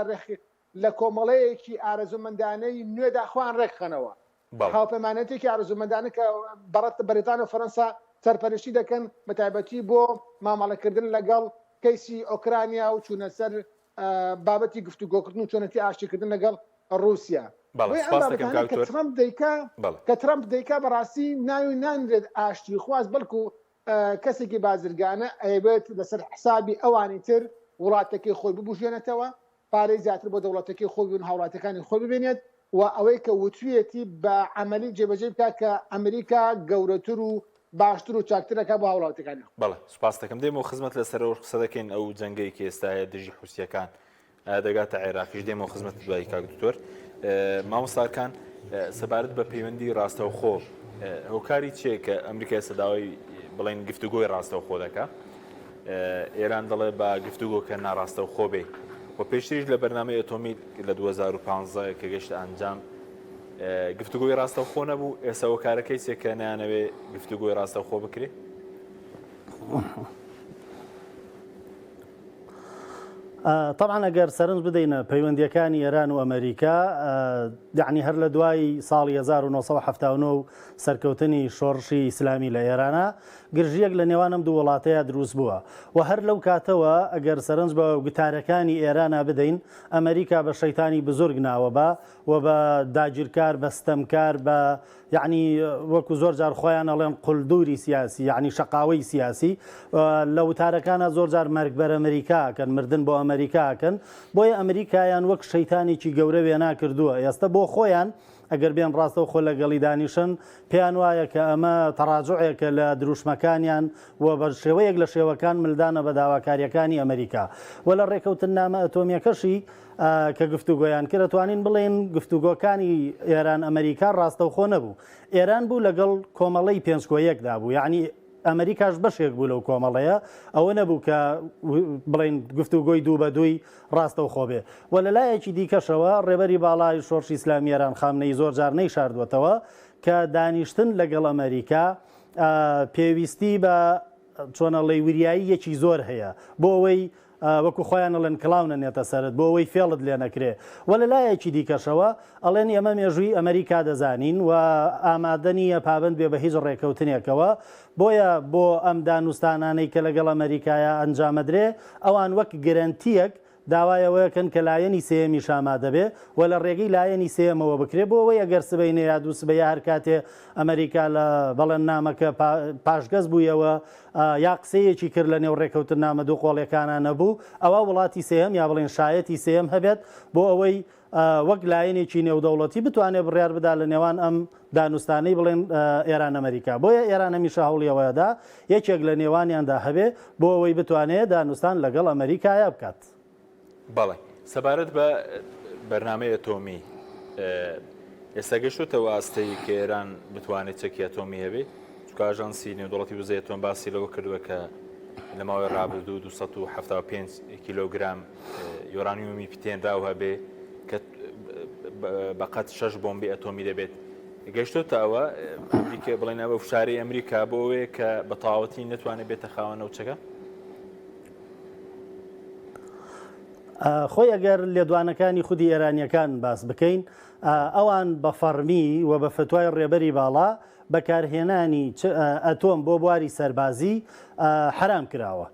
لە کۆمەڵەیەکی ئارەزوومەندانەی نوێدا خۆیان ڕێکخەنەوە. بەڵێ. هاوپەیمانێتیەکی ئارەزوومەندانە کە بەڕەت بەریتانیا و فەرەنسا سەرپەرشتی دەکەن، بەتایبەتی بۆ مامەڵەکردن لەگەڵ کەیسی ئۆکرانیا و چوونە سەر. بابەتی گفتوگۆکردن و چۆنێتی ئاشتیکردن لەگەڵ ڕووسیا. بەڵێ بۆیە ئەم سپاست دەکەم بابەتانەی کاک کە دکتۆر. ترەمپ دەیکا بەڵێ. کە ترەمپ دەیکا بەڕاستی ناوی نانرێت ئاشتیخواز بەڵکو کەسێکی بازرگانە ئەیەوێت لەسەر حسابی ئەوانی تر وڵاتەکەی خۆی ببوژێنێتەوە، پارەی زیاتر بۆ دەوڵەتەکەی خۆی و هاوڵاتیەکانی خۆی ببینێت و ئەوەی کە وتویەتی بە عەمەلی جێبەجێی بکات کە ئەمریکا گەورەتر و باشتر و چاکتر ئەکات بۆ هاوڵاتیەکانی خۆی. بەڵێ سوپاست دەکەم. دێمەوە خزمەت لەسەر ئەوەش قسە دەکەین ئەو جەنگەی کە ئێستا هەیە دژی حوسیەکان ئایا دەگاتە عێراقیش دێمەوە خزمەتت دوایی کاک دکتۆر. مامۆستا ئەرکان سەبارەت بە پەیوەندی ڕاستەوخۆ هۆکاری چییە کە ئەمریکا ئێستا داوای بڵێن گفتوگۆی ڕاستەوخۆ دەکا ئێران دەڵێ بە گفتوگۆکە ناڕاستەوخۆ بێ و پێشتریش لە بەرنامەی ئەتۆمی لە 2015 کە گەشتە ئەنجام گفتوگۆی ڕاستەوخۆ نەبوو ئێستا هۆکارەکەی چیە کە نانەوێ گفتوگۆی ڕاستەوخۆ بکرێ؟ تەبعەن ئەگەر سەرنج بدەینە پەیوەندییەکانی ئێران و ئەمەریکا، یەعنی هەر لە دوای ساڵی 1979 و سەرکەوتنی شۆڕشی ئیسلامی لە ئێرانا، گرژییەک لە نێوان ئەم دوو وڵاتەیا دروست بووە و هەر لەو کاتەوە ئەگەر سەرنج بە گوتارەکانی ئێرانا بدەین، ئەمەریکا بە شەیتانی بزورگ ناوەبا و بە داگیرکار، بە ستەمکار، بە یەعنی وەکو زۆر جار خۆیان ئەڵێن قولدوری سیاسی یەعنی شەقاوەی سیاسی لە وتارەکانا زۆر جار مەرگ بەر ئەمریکا ئەکەن مردن بۆ ئەمریکا ئەکەن بۆیە ئەمریکایان وەک شەیتانێکی گەورە وێنا کردووە ئێستە بۆ خۆیان ئەگەر بێن ڕاستەوخۆ لەگەڵی دانیشن پێیان وایە کە ئەمە تەڕاجوعێکە لە دروشمەکانیان و بە شێوەیەک لە شێوەکان ملدانە بە داواکاریەکانی ئەمریکا و لە ڕێکەوتننامە ئەتۆمیەکەشی کە گفتوگۆیان کرد ئەتوانین بڵێین گفتوگۆکانی ئێران ئەمریکا ڕاستەوخۆ نەبوو ئێران بوو لەگەڵ کۆمەڵەی پێنج کۆ یەکدا بوو یعنی ئەمریکاش بەشێک بوو لەو کۆمەڵەیە ئەوە نەبوو کە بڵین گفتوگۆی دوو بە دووی ڕاستەوخۆ بێ و لە لایەکی دیکەشەوە ڕێبەری باڵای شۆڕشی ئیسلامی ئێران خامنەیی زۆر جار نەیشاردووەتەوە کە دانیشتن لەگەڵ ئەمریکا پێویستی بە چۆنەڵی وریایی یەکی زۆر هەیە بۆ ئەوەی وەکو خۆیان ئەڵێن کڵاو نەنێتە سەرت بۆ ئەوەی فێڵت لێ نەکرێ و لە لایەکی دیکەشەوە ئەڵێن ئێمە مێژووی ئەمەریکا دەزانین و ئامادە نییە پابەند بێ بە هیچ ڕێکەوتنێکەوە بۆیە بۆ ئەم دانوستانانەی کە لەگەڵ ئەمەریکایە ئەنجامەدرێ ئەوان وەک گرەنتییەک داوای ئەوەکەن کە لایەنی سێیەمیش ئامادە بێ و لە ڕێگەی لایەنی سێیەمەوە بکرێ بۆ ئەوەی ئەگەر سبەینێ یا دووسبەی یا هەر کاتێ ئەمەریکا لە بەڵێننامەکە پاشگەز بوویەوە یا قسەیەکی کرد لە نێو ڕێکەوتننامە دووقۆڵیەکانا نەبوو، ئەوا وڵاتی سێیەم یا بڵێین شایەتی سێیەم هەبێت بۆ ئەوەی وەک لایەنێکی نێودەوڵەتی بتوانێت بڕیار بدا لە نێوان ئەم دانوستانەی بڵێن ئێران ئەمریکا. بۆیە ئێران هەمیشە هەوڵی ئەوەدا یەکێک لە نێوانیاندا هەبێ بۆ ئەوەی بتوانێت دانوستان لەگەڵ ئەمریکایا بکات. بەڵێ سەبارەت بە بەرنامەی ئەتۆمی ئێستا گەشتۆتە ئەو ئاستەی کە ئێران بتوانێت چەکی ئەتۆمی هەبێ چونکە ئاژانسی نێودەوڵەتی وزەی ئەتۆم باسی لەوە کردووە کە لە ماوەی ڕابردوو 275 کیلۆگرام یۆرانیومی پیتێنراو هەبێ کە بەقەت شەش بۆمبی ئەتۆمی دەبێت گەشتۆتە ئەوە ئەمریکا بڵێن ئەوە فشاری ئەمریکا بۆ ئەوەیە کە بە تەواوەتی نەتوانێت بێتە خاوەن ئەو چەکە؟ خۆی ئەگەر لێدوانەکانی خودی ئێرانیەکان باس بکەین ئەوان بە فەڕمی و بە فتوای ڕێبەری باڵا بەکارهێنانی ئەتۆم بۆ بواری سەربازی حەرام کراوە.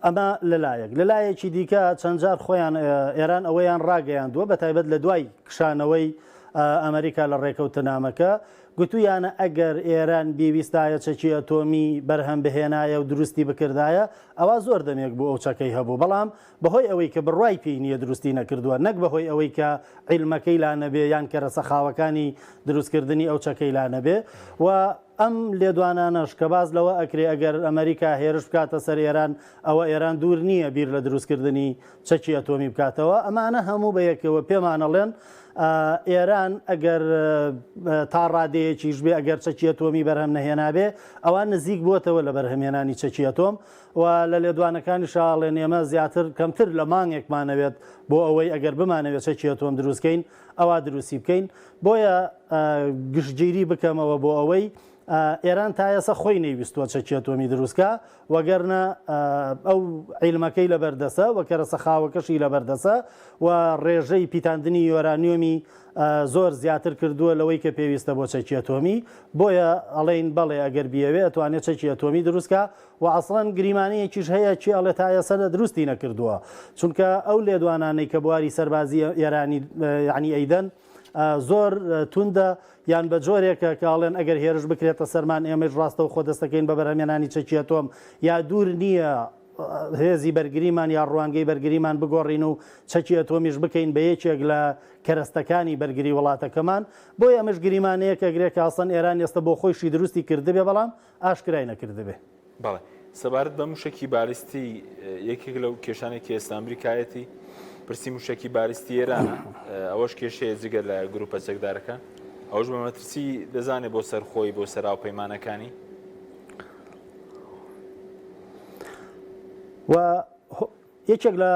ئەمە لەلایەک لەلایەکی دیکە چەند جار خۆیان ئێران ئەوەیان ڕاگەیاندووە بە تایبەت لە دوای کشانەوەی ئەمریکا لە ڕێکەوتنامەکە گوتویانە ئەگەر ئێران بیویستایە چەکی ئەتۆمی بەرهەم بهێنایە و دروستی بکردایە ئەوا زۆر دەمێک بوو ئەو چەکەی هەبوو بەڵام بەهۆی ئەوەی کە بڕوای پێی نییە دروستی نەکردووە نەک بەهۆی ئەوەی کە عیلمەکەی لا نەبێ یان کەرەسە خاوەکانی دروستکردنی ئەو چەکەی لا نەبێ و ئەم لێدوانانەش کە باس لەوە ئەکرێ ئەگەر ئەمریکا هێرش بکاتە سەر ئێران ئەوە ئێران دوور نییە بیر لە دروستکردنی چەکی ئەتۆمی بکاتەوە، ئەمانە هەموو بە یەکەوە پێمان ئەڵێن ئێران ئەگەر تا ڕادەیەکیش بێ ئەگەر چەکی ئەتۆمی بەرهەم نەهێنابێ ئەوە نزیک بووەتەوە لە بەرهەمهێنانی چەکی ئەتۆم و لە لێدوانەکانیشا ئەڵێن ئێمە زیاتر کەمتر لە مانگێکمانەوێت بۆ ئەوەی ئەگەر بمانەوێت چەکی ئەتۆم دروستکەین ئەوا دروستی بکەین بۆیە. گشتگیری بکەمەوە بۆ ئەوەی ئێران تا ئێسە خۆی نەیویستووە چەکی ئەتۆمی دروستکا، وەگەرنا ئەو عیلمەکەی لەبەردەسە و کەرەسە خاوەکەشی لەبەردەسە و ڕێژەی پیتاندنی یۆرانیۆمی زۆر زیاتر کردووە لەوەی کە پێویستە بۆ چەکی ئەتۆمی، بۆیە ئەڵێین بەڵێ ئەگەر بیەوێ ئەتوانێ چەکی ئەتۆمی دروستکا و ئەسڵەن گریمانەیەکیش هەیە کێ ئەڵێ تا ئێسە لە دروستی نەکردووە چونکە ئەو لێدوانانەی کە بواری سەربازی ئێرانی یعنی ئەیدەن زۆر توندە یان بە جۆرێکە کە ئەڵێن ئەگەر هێرش بکرێتە سەرمان ئێمەش ڕاستەوخۆ دەستەکەین بە بەرهەمێنانی چەکی ئەتۆم یا دوور نییە هێزی بەرگریمان یا ڕوانگەی بەرگریمان بگۆڕین و چەکی ئەتۆمیش بکەین بە یەکێک لە کەرەستەکانی بەرگری وڵاتەکەمان بۆیە ئەمەش گریمانەیەک ئەگرێ کە ئەسڵەن ئێران ئێستا بۆ خۆیشی دروستی کردبێ بەڵام ئاشکرای نەکردبێ. بەڵێ سەبارەت بە موشەکی بالیستی یەکێک لەو کێشانەی کە ئێستا ئەمریکایەتی پرسی موشەکی بالیستی ئێرانە ئەوەش کێشەیە جگە لە گروپە چەکدارەکان ئەوش بە مەترسی دەزانێت بۆ سەر خۆی بۆ سەر هاوپەیمانەکانی. و یەکێک لە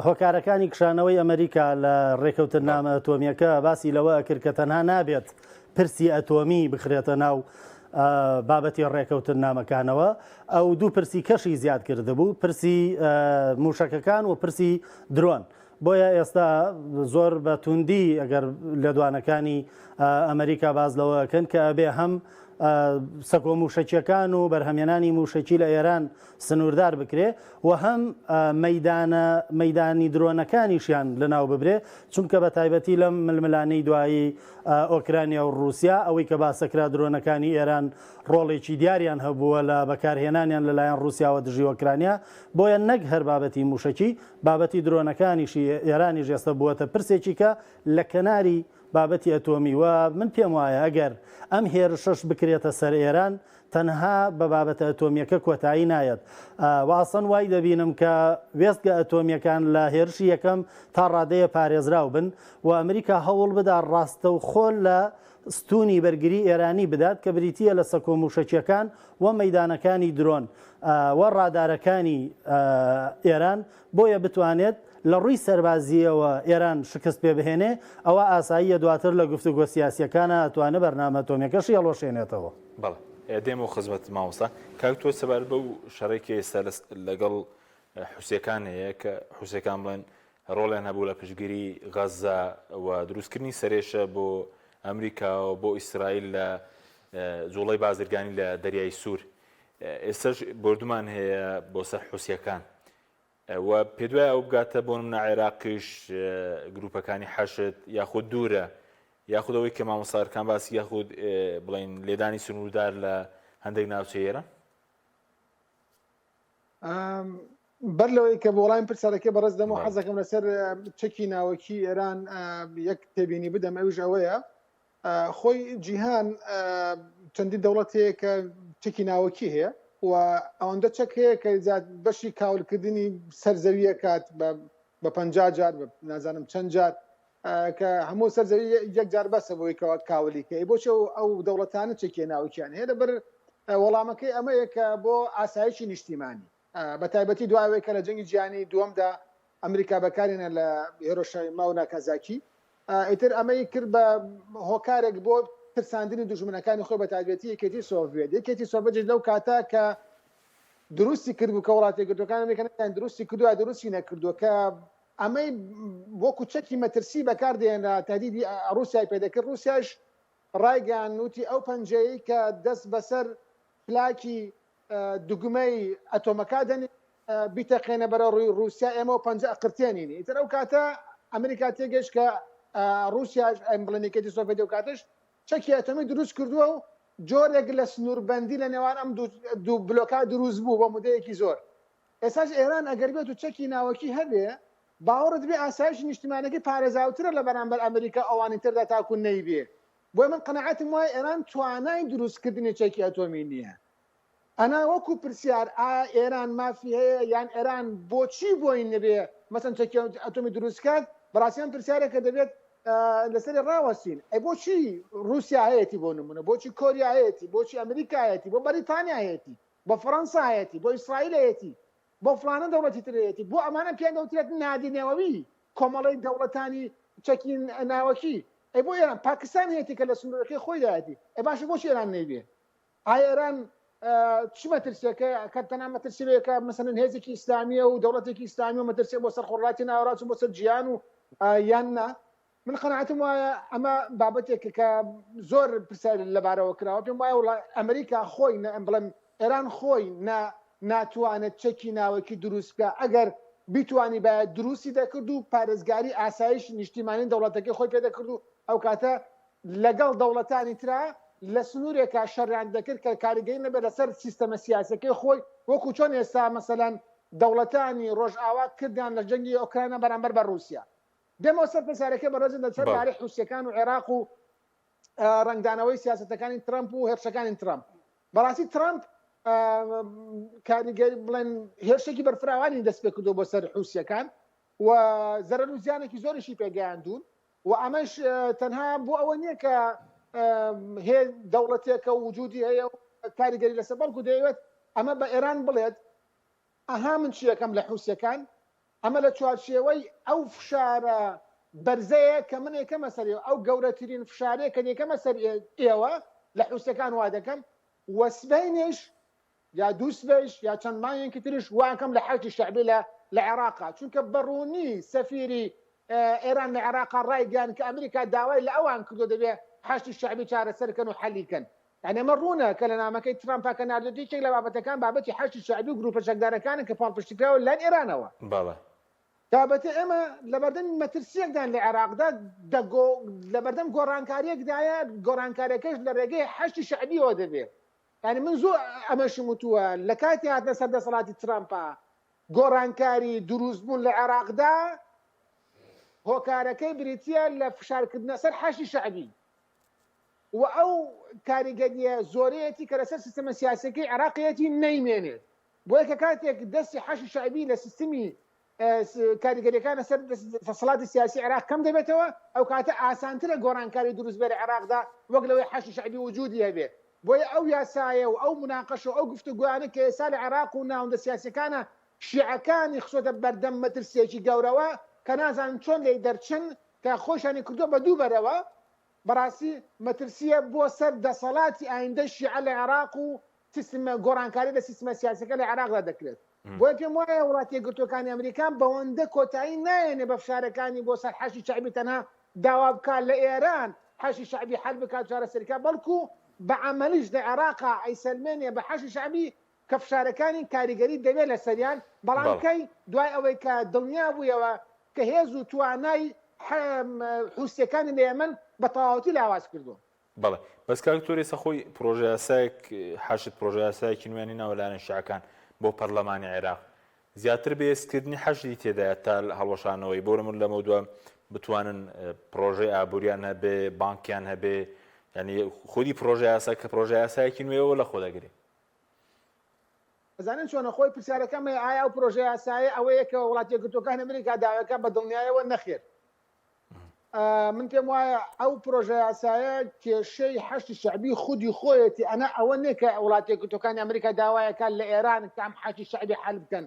هۆکارەکانی کشانەوەی ئەمریکا لە ڕێکەوتننامە ئەتۆمییەکە باسی لەوە ئەکرد کە تەنها نابێت پرسی ئەتۆمی بخرێتە ناو بابەتی ڕێکەوتننامەکانەوە، ئەو دوو پرسی کەشی زیاد کردبوو، پرسی موشەکەکان و پرسی درۆن. بۆیە ئێستا زۆر بە توندی ئەگەر لێدوانەکانی ئەمریکا باس لەوە ئەکەن کە ئەبێ هەم سەکۆ موشەکیەکان و بەرهەمێنانی موشەکی لە ئێران سنووردار بکرێ و هەم مەیدانە مەیدانی درۆنەکانیشیان لەناو ببرێ، چونکە بە تایبەتی لەم ململانێی دوایی ئۆکرانیا و ڕووسیا ئەوەی کە باسەکرا درۆنەکانی ئێران ڕۆڵێکی دیاریان هەبووە لە بەکارهێنانیان لەلایەن ڕووسیاوە دژی ئۆکرانیا، بۆیە نەک هەر بابەتی مووشەکی، بابەتی درۆنەکانیشی ئێرانیش ئێستا بووەتە پرسێکی کە لە کەناری بابەتی ئەتۆمی و من پێم وایە ئەگەر ئەم هێرشەش بکرێتە سەر ئێران تەنها بە بابەتە ئەتۆمییەکە کۆتایی نایەت و ئەسڵەن وای دەبینم کە وێستگە ئەتۆمییەکان لە هێرشی یەکەم تا ڕادەیە پارێزراو بن و ئەمریکا هەوڵ بدا ڕاستەوخۆ لە ستوونی بەرگری ئێرانی بدات کە بریتییە لە سەکۆ مووشەکییەکان و مەیدانەکانی درۆن و ڕادارەکانی ئێران بۆیە بتوانێت لە ڕووی سەربازییەوە ئێران شکست پێ بهێنێ، ئەوا ئاساییە دواتر لە گفتوگۆ سیاسییەکانا ئەتوانێ بەرنامە ئەتۆمییەکەشی هەڵوەشێنێتەوە. بەڵێ دێمەوە خزمەتت مامۆستا. کاک تۆ سەبارەت بەو شەڕەی کە ئێستا لەگەڵ حوسیەکان هەیە کە حوسیەکان بڵێن ڕۆڵیان هەبوو لە پشتگیری غەززە و دروستکردنی سەرێشە بۆ ئەمریکا و بۆ ئیسرائیل لە جوڵەی بازرگانی لە دەریای سوور ئێستاش بۆردومان هەیە بۆ سەر حوسیەکان و پێدوایە ئەو بگاتە بۆ نمونە عێراقیش گروپەکانی حەشد یاخود دوورە یاخود ئەوەی کە مامۆستا ئەرکان باسی یاخود بڵین لێدانی سنووردار لە هەندێک ناوچەی ئێران؟ بەر لەوەی کە وەڵامی پرسیارەکەی بەڕێز دەم و حەزەکەم لەسەر چەکی ناوەکی ئێران یەک تێبینی بدەم ئەویش ئەوەیە خۆی جیهان چەندین دەوڵەت هەیە کە چەکی ناوەکی هەیە و ئەوەندە چەک هەیە کە بەشی کاولکردنی سەر زەویە کات بە پ جار نازانم چەند جار کە هەموو سەر زەوی یەک جار بەسە بۆی کەوا کاولی کە بۆچی ئەو دەوڵەتانە چەکی ناوکیان هەیە لەبەر وەڵامەکەی ئەمەیە کە بۆ ئاسایشی نیشتیمانی بە تایبەتی دوای کە لە جەنگی جیهانی دووەمدا ئەمریکا بەکارێنە لە هێرۆشایما و ناکازاکی ئیتر ئەمەی کرد بە هۆکارێک بۆ ترساندنی دوژمنەکانی خۆی بە تایبەتی یەکێتی سۆڤێت یەکێتی سۆڤێت لەو کاتە کە دروستی کردبوو کە وڵاتە یەکگرتووەکان ئەمریکا دروستی کردووە دروستی نەکردووە کە ئەمەی وەکو چەکی مەترسی بەکار دێنرا تهدیدی ڕووسیای پێدەکرد ڕووسیاش ڕایگەیاند وتی ئەو پەنجەیەی کە دەست بەسەر پلاکی دوگمەی ئەتۆمەکە دەنێ بیتەقێنە بەرە ڕووی ڕووسیا ئێمە و پەنجە ئەقرتێنین ئیتر ئەو کاتە ئەمریکا تێگەشت کە ڕووسیاش ئەم بڵێن یەکێتی سۆڤێت ئەو کاتەش چەکی ئەتۆمی دروست کردووە و جۆرێک لە سنووربەندی لە نێوان ئەم دوو بلۆکا دروست بوو بۆ مدەیەکی زۆر ئێستاش ئێران ئەگەر بێت و چەکی ناوەکی هەبێ باوەڕت بێ ئاسایشی نیشتیمانەکەی پارێزاوترە لە بەرامبەر ئەمریکا ئەوانی تردا تاکو نەیبێ بۆیە من قەناعەتم وایە ئێران توانای دروستکردنی چەکی ئەتۆمی نییە ئەنا وەکو پرسیار ئایا ئێران مافی هەیە یان ئێران بۆچی بۆی نەبێ مەسەن چەکی ئەتۆمی دروست کات بەڕاستی ئەم پرسیارێکە دەبێت لەسەری ڕاوەستین ئەی بۆچی رووسیا هەیەتی بۆ نمونە بۆچی کۆریا هەیەتی بۆچی ئەمریکا هەیەتی بۆ بەریتانیا هەیەتی بۆ فەرەنسا هەیەتی، بۆ ئیسرائیل هەیەتی، بۆ فڵانە دەوڵەتی تر هەیەتی، بۆ ئەمانە پێیان دەوترێت نادی نەوەوی، کۆمەڵەی دەوڵەتانی چەکی ناوەکی. ئەی بۆ ئێران پاکستان هەیەتی کە لە سنوورەکەی خۆیدایەتی ئەی باشە بۆچی ئێران نەیبێ؟ ئایا ئێران چ مەترسیەکە کە تەنها مەترسی لێ کە مەسەلەن هێزێکی ئیسلامیە و دەوڵەتێکی ئیسلامی و مەترسیە بۆ سەر خۆڕڵاتی ناوەڕاست و بۆ سەر جیهان و یان نا من قەناعەتم وایە ئەمە بابەتێکە کە زۆر پرسیار لەبارەوە کراوە پێم وایە وڵا ئەمریکا خۆی نە بڵێم ئێران خۆی نە ناتوانێت چەکی ناوەکی دروست بکە ئەگەر بیتوانی باید دروستی دەکرد و پارێزگاری ئاسایش نیشتیمانی دەوڵەتەکەی خۆی پێ دەکرد و ئەو کاتە لەگەڵ دەوڵەتانی ترا لە سنوورێکا شەڕیان دەکرد کە کاریگەری نەبێت لەسەر سیستەمە سیاسەکەی خۆی وەکو چۆن ئێستا مەسەلەن دەوڵەتانی ڕۆژئاوا کردیان لە جەنگی ئۆکراینا بەرامبەر بە ڕووسیا. دێمەوە سەر پرسیارەکەی بەڕێزت لەسەر بەڵێ. بارەی حوسیەکان و عێراق و ڕەنگدانەوەی سیاسەتەکانی ترەمپ و هێرشەکانی ترەمپ. بەڕاستی ترەمپ کاریگەری بڵێن هێرشێکی بەرفراوانی دەست پێ کردووە بۆ سەر حوسیەکان و زەرەر و زیانێکی زۆریشی پێگەیاندوون و ئەمەش تەنها بۆ ئەوە نییە کە هێ دەوڵەتێکە و وجودی هەیە و کاریگەری لەسەر بەڵکو دەیەوێت ئەمە بە ئێران بڵێت ئەها من چیەکەم لە حوسیەکان ئەمە لە چوارچێوەی ئەو فشارە بەرزەیە کە من یەکەمە سەر ئەو گەورەترین فشارەیە کە یەکەمە سەر ئێوە لە حوسەکان وا دەکەم و سبەینێش یا دووسبەیش یا چەند مانگێکی تریش واکەم لە حەشدی شەعبی لە لە عێراقا چونکە بە ڕوونی سەفیری ئێران لە عێراقا ڕایگەیاند کە ئەمریکا داوای لە ئەوان کردو دەبێ حەشدی شەعبی چارەسەر کەن و حەلی کەن یعنی ئەمە ڕوونە کە لە نامەکەی ترامپا کە ناردوێتی یەکێک لە بابەتەکان بابەتی حەشدی شەعبی و گروپە چەکدارەکانن کە پاڵپشتیکراوە لەلایەن ئێرانەوە. بەڵێ. کابەتە ئێمە لەبەردەم مەترسیەکدان لە عێراقدا دەگۆ لەبەردەم گۆڕانکاریەکدایە گۆڕانکاریەکەش لە ڕێگەی حەشدی شەعبیەوە دەبێت یانی من زۆر ئەمەشم وتووە لە کاتی هاتنە سەر دەسەڵاتی ترامپا گۆڕانکاری دروست بوون لە عێراقدا هۆکارەکەی بریتە لە فشارکردنە سەر حەشی شەعبی و ئەو کاریگەریە زۆرەیەتی کە لەسەر سیستەمە سیاسەکەی عێراقیەتی نەیمێنێت بۆیە کە کاتێک دەستی حەشی شەعبی لە سیستمی کاریگەریەکان لەسەر دەسەڵاتی سیاسی عێراق کەم دەبێتەوە، ئەو کاتە ئاسانترە گۆڕانکاری دروست بێت لە عێراقدا وەک لەوەی حەشدی شەعبی وجودی هەبێت. بۆیە ئەو یاسایە و ئەو موناقەشە و ئەو گفتوگۆیانە کە ئێستا لە عێراق و ناوەندە سیاسیەکانە شیعەکانی خستۆتە بەردەم مەترسیەکی گەورەوە کە نازانن چۆن لێی دەرچن کە خۆیشانی کردووە بە دوو بەرەوە، بەڕاستی مەترسیە بۆ سەر دەسەڵاتی ئایندەی شیعە لە عێراق و سیستمە گۆڕانکاری لە سیستمە سیاسەکە لە عێراقدا دەکرێت. بۆیە پێم وایە وڵاتە یەکگرتووەکانی ئەمریکا بەوەندە کۆتایی نایەنێ بە فشارەکانی بۆ سەر حەشدی شەعبی تەنها داوا بکات لە ئێران حەشدی شەعبی حەل بکات و چارەسەری بکات بەڵکو بە عەمەلیش لە عێراقا ئەیسەلمێنێ بە حەشدی شەعبی کە فشارەکانی کاریگەری دەبێت لەسەریان بەڵام کەی دوای ئەوەی کە دڵنیا بوویەوە کە هێز و توانای حوسیەکانی لە یەمەن بە تەواوەتی لاواز کردووە. بەڵێ بەس کاک دکتۆر ئێستا خۆی پرۆژەیاسایەک حەشد پرۆژەیاسایەکی نوێیان هێناوە لایەنە شیعەکان بۆ پەرلەمانی عێراق زیاتر بەهێزکردنی حەشدی تێدایە تا هەڵوەشانەوەی بۆ نمونە لەمەودوا بتوانن پرۆژەی ئابووریان هەبێ بانکیان هەبێ یعنی خودی پرۆژە یاسا کە پرۆژە یاسایەکی نوێەوە لە خۆ دەگرێ. ئەزانن چۆنە خۆی پرسیارەکەم هەیە ئایا ئەو پرۆژە یاسایە ئەوەیە کە وڵاتە یەکگرتووەکانی ئەمریکا داوێکە بە دڵنیایەوە نەخێر من پێم وایە ئەو پرۆژە یاسایە کێشەی حەشدی شەعبی خودی خۆیەتی ئەنا ئەوە نییە کە وڵاتە یەکگرتووەکانی ئەمریکا داوایەکە لە ئێران کە ئەم حەشدی شەعبی حەل بکەن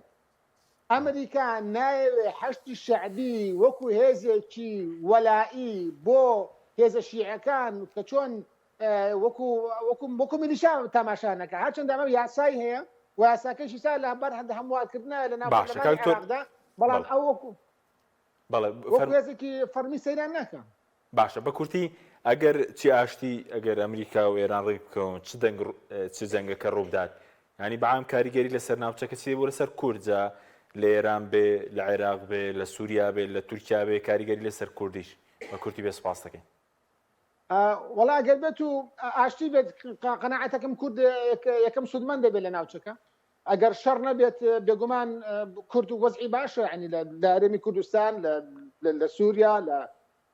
ئەمریکا نایەوێ حەشدی شەعبی وەکو هێزێکی وەلائی بۆ هێزە شیعەکان کە چۆن وەکو وەکو وەکو میلیشا تەماشا نەکە هەرچەندە ئەمە یاسای هەیە و یاساکەشی سا لە بەر هەندە هەموارکردنە لە ناو باشە پەرلەمانی کاک تۆر عێراقدا بەڵام بەڵێ ئەو وەکو بەڵێ وەکو فەرموو. هێزێکی فەڕمی سەیران ناکا. باشە بە کورتی ئەگەر چی ئاشتی ئەگەر ئەمریکا و ئێران ڕێک بکەون چ دەنگ چ جەنگەکە ڕووبدات یانی بەعام کاریگەری لەسەر ناوچەکە چی بۆ لەسەر کورد جا لە ئێران بێ لە عێراق بێ لە سووریا بێ لە تورکیا بێ کاریگەری لەسەر کوردیش بە کورتی بێ سپاس دەکەین. وەڵا گەر بێت و ئاشتی بێت قەناعەتەکەم کورد یەکەم سوودمەند دەبێت لە ناوچەکە ئەگەر شەڕ نەبێت بێگومان کورد و وەزعی باشە ینی لە هەرێمی کوردستان لە سووریا لە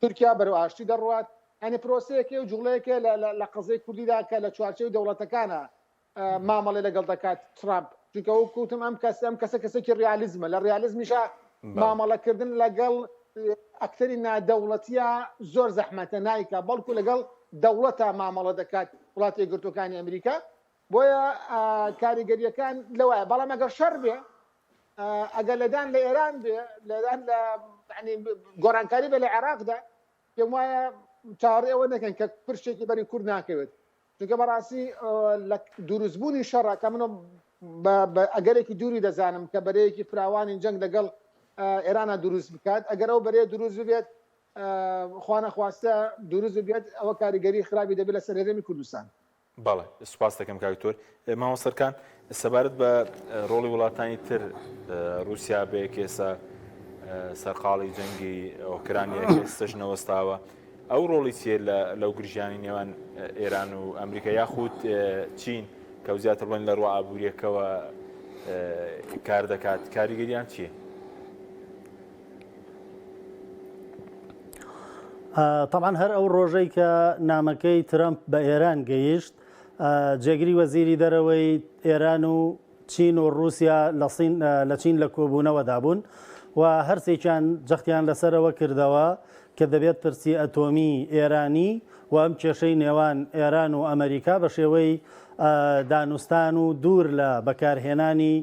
تورکیا بەرەو ئاشتی دەڕوات ئەنی پرۆسەیەکێ و جوڵەیەکە لە قەزەی کوردیدا کە لە چوارچێوەی دەوڵەتەکانە مامەڵێ لەگەڵ دەکات ترامپ چونکە وەک وتم ئەم کەس ئەم کەسە کەسێکی ڕیالیزمە لە ڕیالیزمیشا مامەڵەکردن لەگەڵ ئەکتەری نادەوڵەتیە زۆر زەحمەتە نایکا بەڵکو لەگەڵ دەوڵەتە مامەڵە دەکات وڵاتی یەکگرتووەکانی ئەمریکا بۆیە کاریگەریەکان لەوایە بەڵام ئەگەر شەڕ بێ ئەگەر لەدان لە ئێران بێ لەدان لە گۆڕانکاری بێ لە عێراقدا پێم وایە چاوەڕێ ئەوە نەکەن کە پرشێکی بەری کورد ناکەوێت چونکە بەڕاستی لە دروستبوونی شەڕە کە من بە ئەگەرێکی دووری دەزانم کە بەرەیەکی فراوانی جەنگ لەگەڵ ئێرانە دروست بکات ئەگەر ئەو بەرەیە دروست ببێت خوانەخواستە دروست ببێت ئەوە کاریگەری خراپی دەبێت لەسەر هەرێمی کوردستان. بەڵێ سوپاست دەکەم کاک دکتۆر. مامۆستا سەرکان سەبارەت بە ڕۆڵی وڵاتانی تر ڕووسیا بێ کە ئێستا سەرقاڵی جەنگی ئۆکرانیا کە ئێستاش نەوەستاوە ئەو ڕۆڵی چییە لە لەو گرژیانی نێوان ئێران و ئەمریکا یاخود چین کە زیاتر بڵێن لە ڕووە ئابووریەکەوە کار دەکات کاریگەریان چییە؟ تەبعەن هەر ئەو ڕۆژەی کە نامەکەی ترەمپ بە ئێران گەیشت، جێگری وەزیری دەرەوەی ئێران و چین و ڕووسیا لە چین لە کۆبوونەوەدا بوون و هەرسێکیان جەختیان لەسەرەوە کردەوە کە دەبێت پرسی ئەتۆمی ئێرانی و ئەم کێشەی نێوان ئێران و ئەمریکا بە شێوەی دانوستان و دوور لە بەکارهێنانی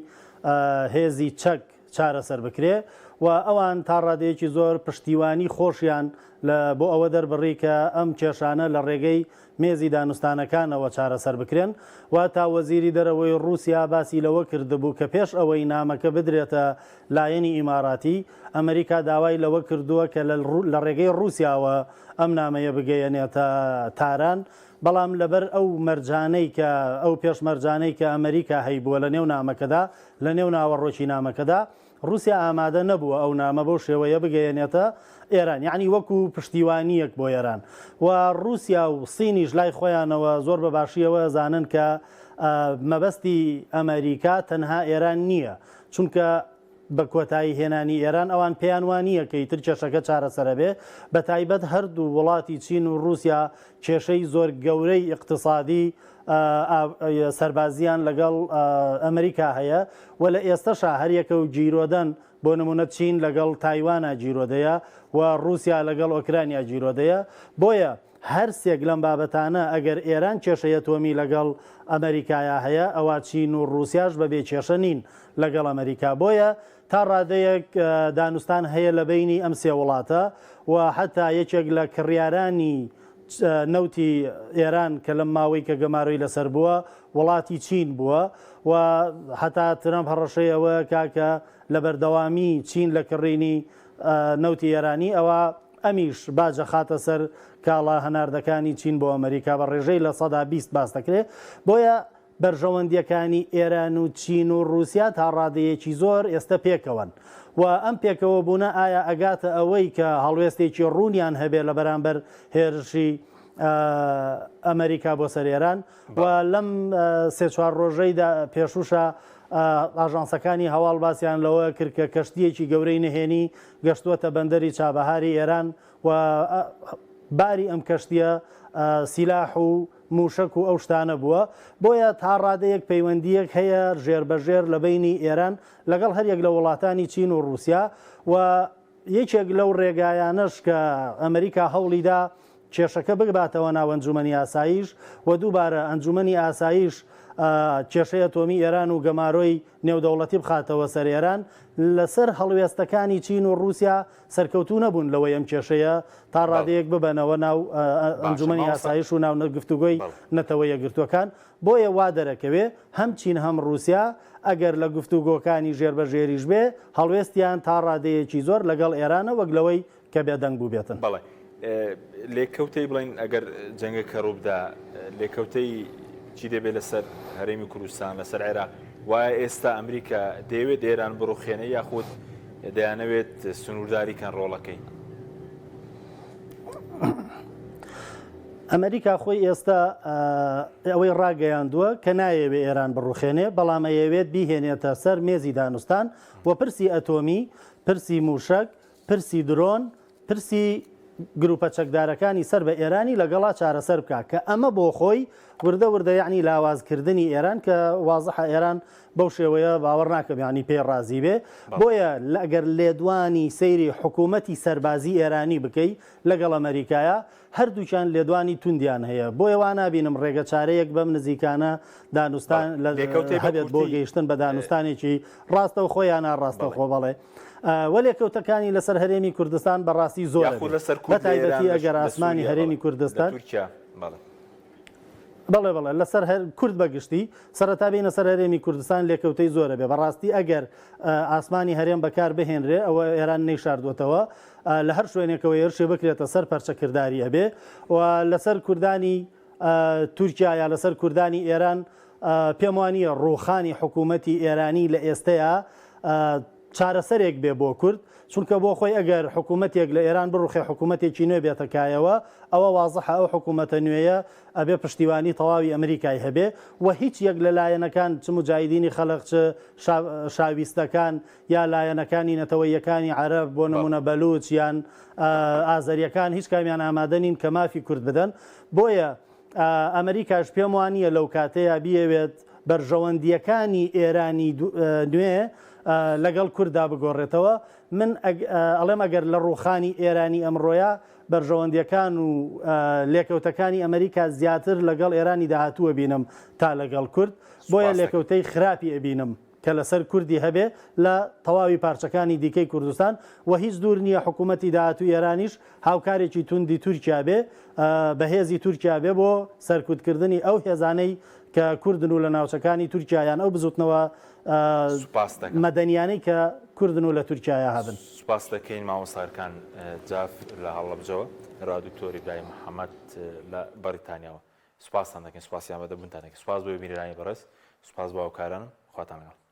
هێزی چەک چارەسەر بکرێ و ئەوان تا ڕادەیەکی زۆر پشتیوانی خۆشیان لە بۆ ئەوە دەربڕی کە ئەم کێشانە لە ڕێگەی مێزی دانوستانەکانەوە چارەسەر بکرێن و تا وەزیری دەرەوەی ڕووسیا باسی لەوە کردبوو کە پێش ئەوەی نامەکە بدرێتە لایەنی ئیماراتی، ئەمریکا داوای لەوە کردووە کە لە ڕێگەی ڕووسیاوە ئەم نامەیە بگەیەنێتە تاران، بەڵام لەبەر ئەو مەرجانەی کە ئەو پێشمەرجانەی کە ئەمریکا هەیبووە لە نێو نامەکەدا، لە نێو ناوەڕۆکی نامەکەدا، ڕووسیا ئامادە نەبووە ئەو نامە بەو شێوەیە بگەیەنێتە ئێران، یەعنی وەکو پشتیوانییەک بۆ ئێران. و ڕووسیا و سینیش لای خۆیانەوە زۆر بە باشییەوە ئەزانن کە مەبەستی ئەمریکا تەنها ئێران نییە، چونکە بە کۆتایی هێنانی ئێران ئەوان پێیان وا نییە کە ئیتر کێشەکە چارەسەرەبێ، بە تایبەت هەردوو وڵاتی چین و ڕووسیا کێشەی زۆر گەورەی ئیقتسادی سەربازیان لەگەڵ ئەمریکا هەیە و لە ئێستەشا هەریەکە و گیرۆدەن، بۆ نمونە چین لەگەڵ تایوانا گیرۆدەیە و ڕووسیا لەگەڵ ئۆکرانیا گیرۆدەیە، بۆیە هەرسێک لەم بابەتانە ئەگەر ئێران کێشەی ئەتۆمی لەگەڵ ئەمریکایا هەیە ئەوا چین و ڕووسیاش بەبێ کێشە نین لەگەڵ ئەمریکا بۆیە تا ڕادەیەک دانوستان هەیە لە بەینی ئەم سێ وڵاتە و حەتا یەکێک لە کڕیارانی نەوتی ئێران کە لەم ماوەی کە گەمارۆی لەسەر بووە وڵاتی چین بووە و حەتا ترەمپ هەڕەشەی ئەوە کا کە لە بەردەوامی چین لە کڕینی نەوتی ئێرانی ئەوا ئەمیش باج ئەخاتە سەر کاڵا هەناردەکانی چین بۆ ئەمریکا بە ڕێژەی 20% باس دەکرێت. بۆیە بەرژەوەندییەکانی ئێران و چین و ڕووسیا تا ڕادەیەکی زۆر ئێستە پێکەوەن و ئەم پێکەوەبوونە ئایا ئەگاتە ئەوەی کە هەڵوێستێکی ڕوونیان هەبێ لە بەرامبەر هێرشی ئەمریکا بۆ سەر ئێران و لەم سێ چوار ڕۆژەی پێشووشا ئاژانسەکانی هەواڵ باسیان لەوە کرد کە کەشتییەکی گەورەی نهێنی گەشتووەتە بەندەری چابەهاری ئێران و باری ئەم کەشتییە سیلاح و مووشەک و ئەو شتانە بووە، بۆیە تا ڕادەیەک پەیوەندییەک هەیە ژێربەژێر لە بەینی ئێران لەگەڵ هەریەک لە وڵاتانی چین و ڕووسیا و یەکێک لەو ڕێگایانەش کە ئەمریکا هەوڵیدا کێشەکە بباتەوە ناو ئەنجومەنی ئاسایش و دووبارە ئەنجومەنی ئاسایش کێشەی ئەتۆمی ئێران و گەمارۆی نێودەوڵەتی بخاتەوە سەر ئێران، لەسەر هەڵوێستەکانی چین و ڕووسیا سەرکەوتوو نەبوون لەوەی ئەم کێشەیە تا ڕادەیەک ببەنەوە ناو ئەنجومەنی ئاسایش و ناو گفتوگۆی نەتەوە یەکگرتووەکان، بۆیە وا دەرەکەوێ هەم چین هەم ڕووسیا ئەگەر لە گفتوگۆکانی ژێربەژێریش بێ هەڵوێستیان تا ڕادەیەکی زۆر لەگەڵ ئێرانە وەک لەوەی کە بێدەنگ بووبێتن. بەڵێ لێکەوتەی بڵێن ئەگەر جەنگەکە ڕووبدا لێکەوتەی چی دەبێت لەسەر هەرێمی کوردستان لەسەر عێراق وایە ئێستا ئەمریکا دەیەوێت ئێران بڕوخێنێ یاخود دەیانەوێت سنوورداری کەن ڕۆڵەکەی؟ ئەمریکا خۆی ئێستا ئەوەی ڕاگەیاندووە کە نایەوێ ئێران بڕوخێنێ بەڵام ئەیەوێت بیهێنێتە سەر مێزی دانوستان و پرسی ئەتۆمی پرسی موشک پرسی درۆن، پرسی گروپە چەکدارەکانی سەر بە ئێرانی لەگەڵا چارەسەر بکا کە ئەمە بۆ خۆی وردە وردە یەعنی لاواز کردنی ئێران کە وازحە ئێران بەو شێوەیە باوەڕ ناکەم یانی پێی ڕازی بێ. بۆیە ئەگەر لێدوانی سەیری حکوومەتی سەربازی ئێرانی بکەی لەگەڵ ئەمەریکایا هەردووکیان لێدوانی توندیان هەیە بۆیە وا نابینم ڕێگە چارەیەک بەم نزیکانە دانوستان لە هەبێت بۆ گەیشتن بە دانوستانێکی ڕاستەوخۆ یا ناڕاستەوخۆ بەڵێ وە لێکەوتەکانی لەسەر هەرێمی کوردستان بەڕاستی زۆر بە تایبەتی ئەگەر ئاسمانی هەرێمی کوردستان بەڵێ بەڵێ لەسەر هەر کورد بە گشتی سەرەتا بینە سەر هەرێمی کوردستان لێکەوتەی زۆرە بێ بەڕاستی ئەگەر ئاسمانی هەرێم بەکار بهێنرێ ئەوە ئێران نەیشاردووەتەوە لە هەر شوێنێکەوە هێرشێ بکرێتە سەر پەرچەکرداری ئەبێ و لەسەر کوردانی تورکیا یا لەسەر کوردانی ئێران پێم وانییە ڕووخانی حکوومەتی ئێرانی لە ئێستەیا چارەسەرێک بێ بۆ کورد، چونکە بۆ خۆی ئەگەر حکوومەتێک لە ئێران بڕوخێ حکوومەتێکی نوێ بێتە کایەوە ئەوە وازحە ئەو حکوومەتە نوێیە ئەبێ پشتیوانی تەواوی ئەمریکای هەبێ و هیچ یەک لە لایەنەکان چ موجاهیدینی خەلق چ شاویستەکان یا لایەنەکانی نەتەوەییەکانی عەرەب بۆ نموونە بەلووچ یان ئازەرییەکان هیچ کامیان ئامادە نین کە مافی کورد بدەن بۆیە ئەمریکاش پێم وانییە لەو کاتەیا بیەوێت بەرژەوەندییەکانی ئێرانی نوێ لەگەڵ کورددا بگۆڕێتەوە. من ئەڵێم ئەگەر لە ڕووخانی ئێرانی ئەمڕۆیا بەرژەوەندییەکان و لێکەوتەکانی ئەمریکا زیاتر لەگەڵ ئێرانی داهاتوو ئەبینم تا لەگەڵ کورد. بۆیە لێکەوتەی خراپی ئەبینم. کە لەسەر کوردی هەبێ لە تەواوی پارچەکانی دیکەی کوردستان و هیچ دوور نییە حکوومەتی داهاتووی ئێرانیش هاوکارێکی توندی تورکیا بێ بەهێزی تورکیا بێ بۆ سەرکوتکردنی ئەو هێزانەی کە کوردن و لە ناوچەکانی تورکیا یان ئەو بزوتنەوە مەدەنیانەی کە کوردن و لە تورکیایا هەبن. سوپاست دەکەین مامۆستا ئەرکان جاف لە هەڵەبجەوە، هەروەها دکتۆر ئیبراهیم محەمەد لە بەڕیتانیاوە. سوپاستان دەکەین، سوپاسی ئامادەبوونتان دەکەین. سوپاس بۆ بینەرانی بەڕێز، سوپاس بۆ هاوکارانم. خواتان لەگەڵ.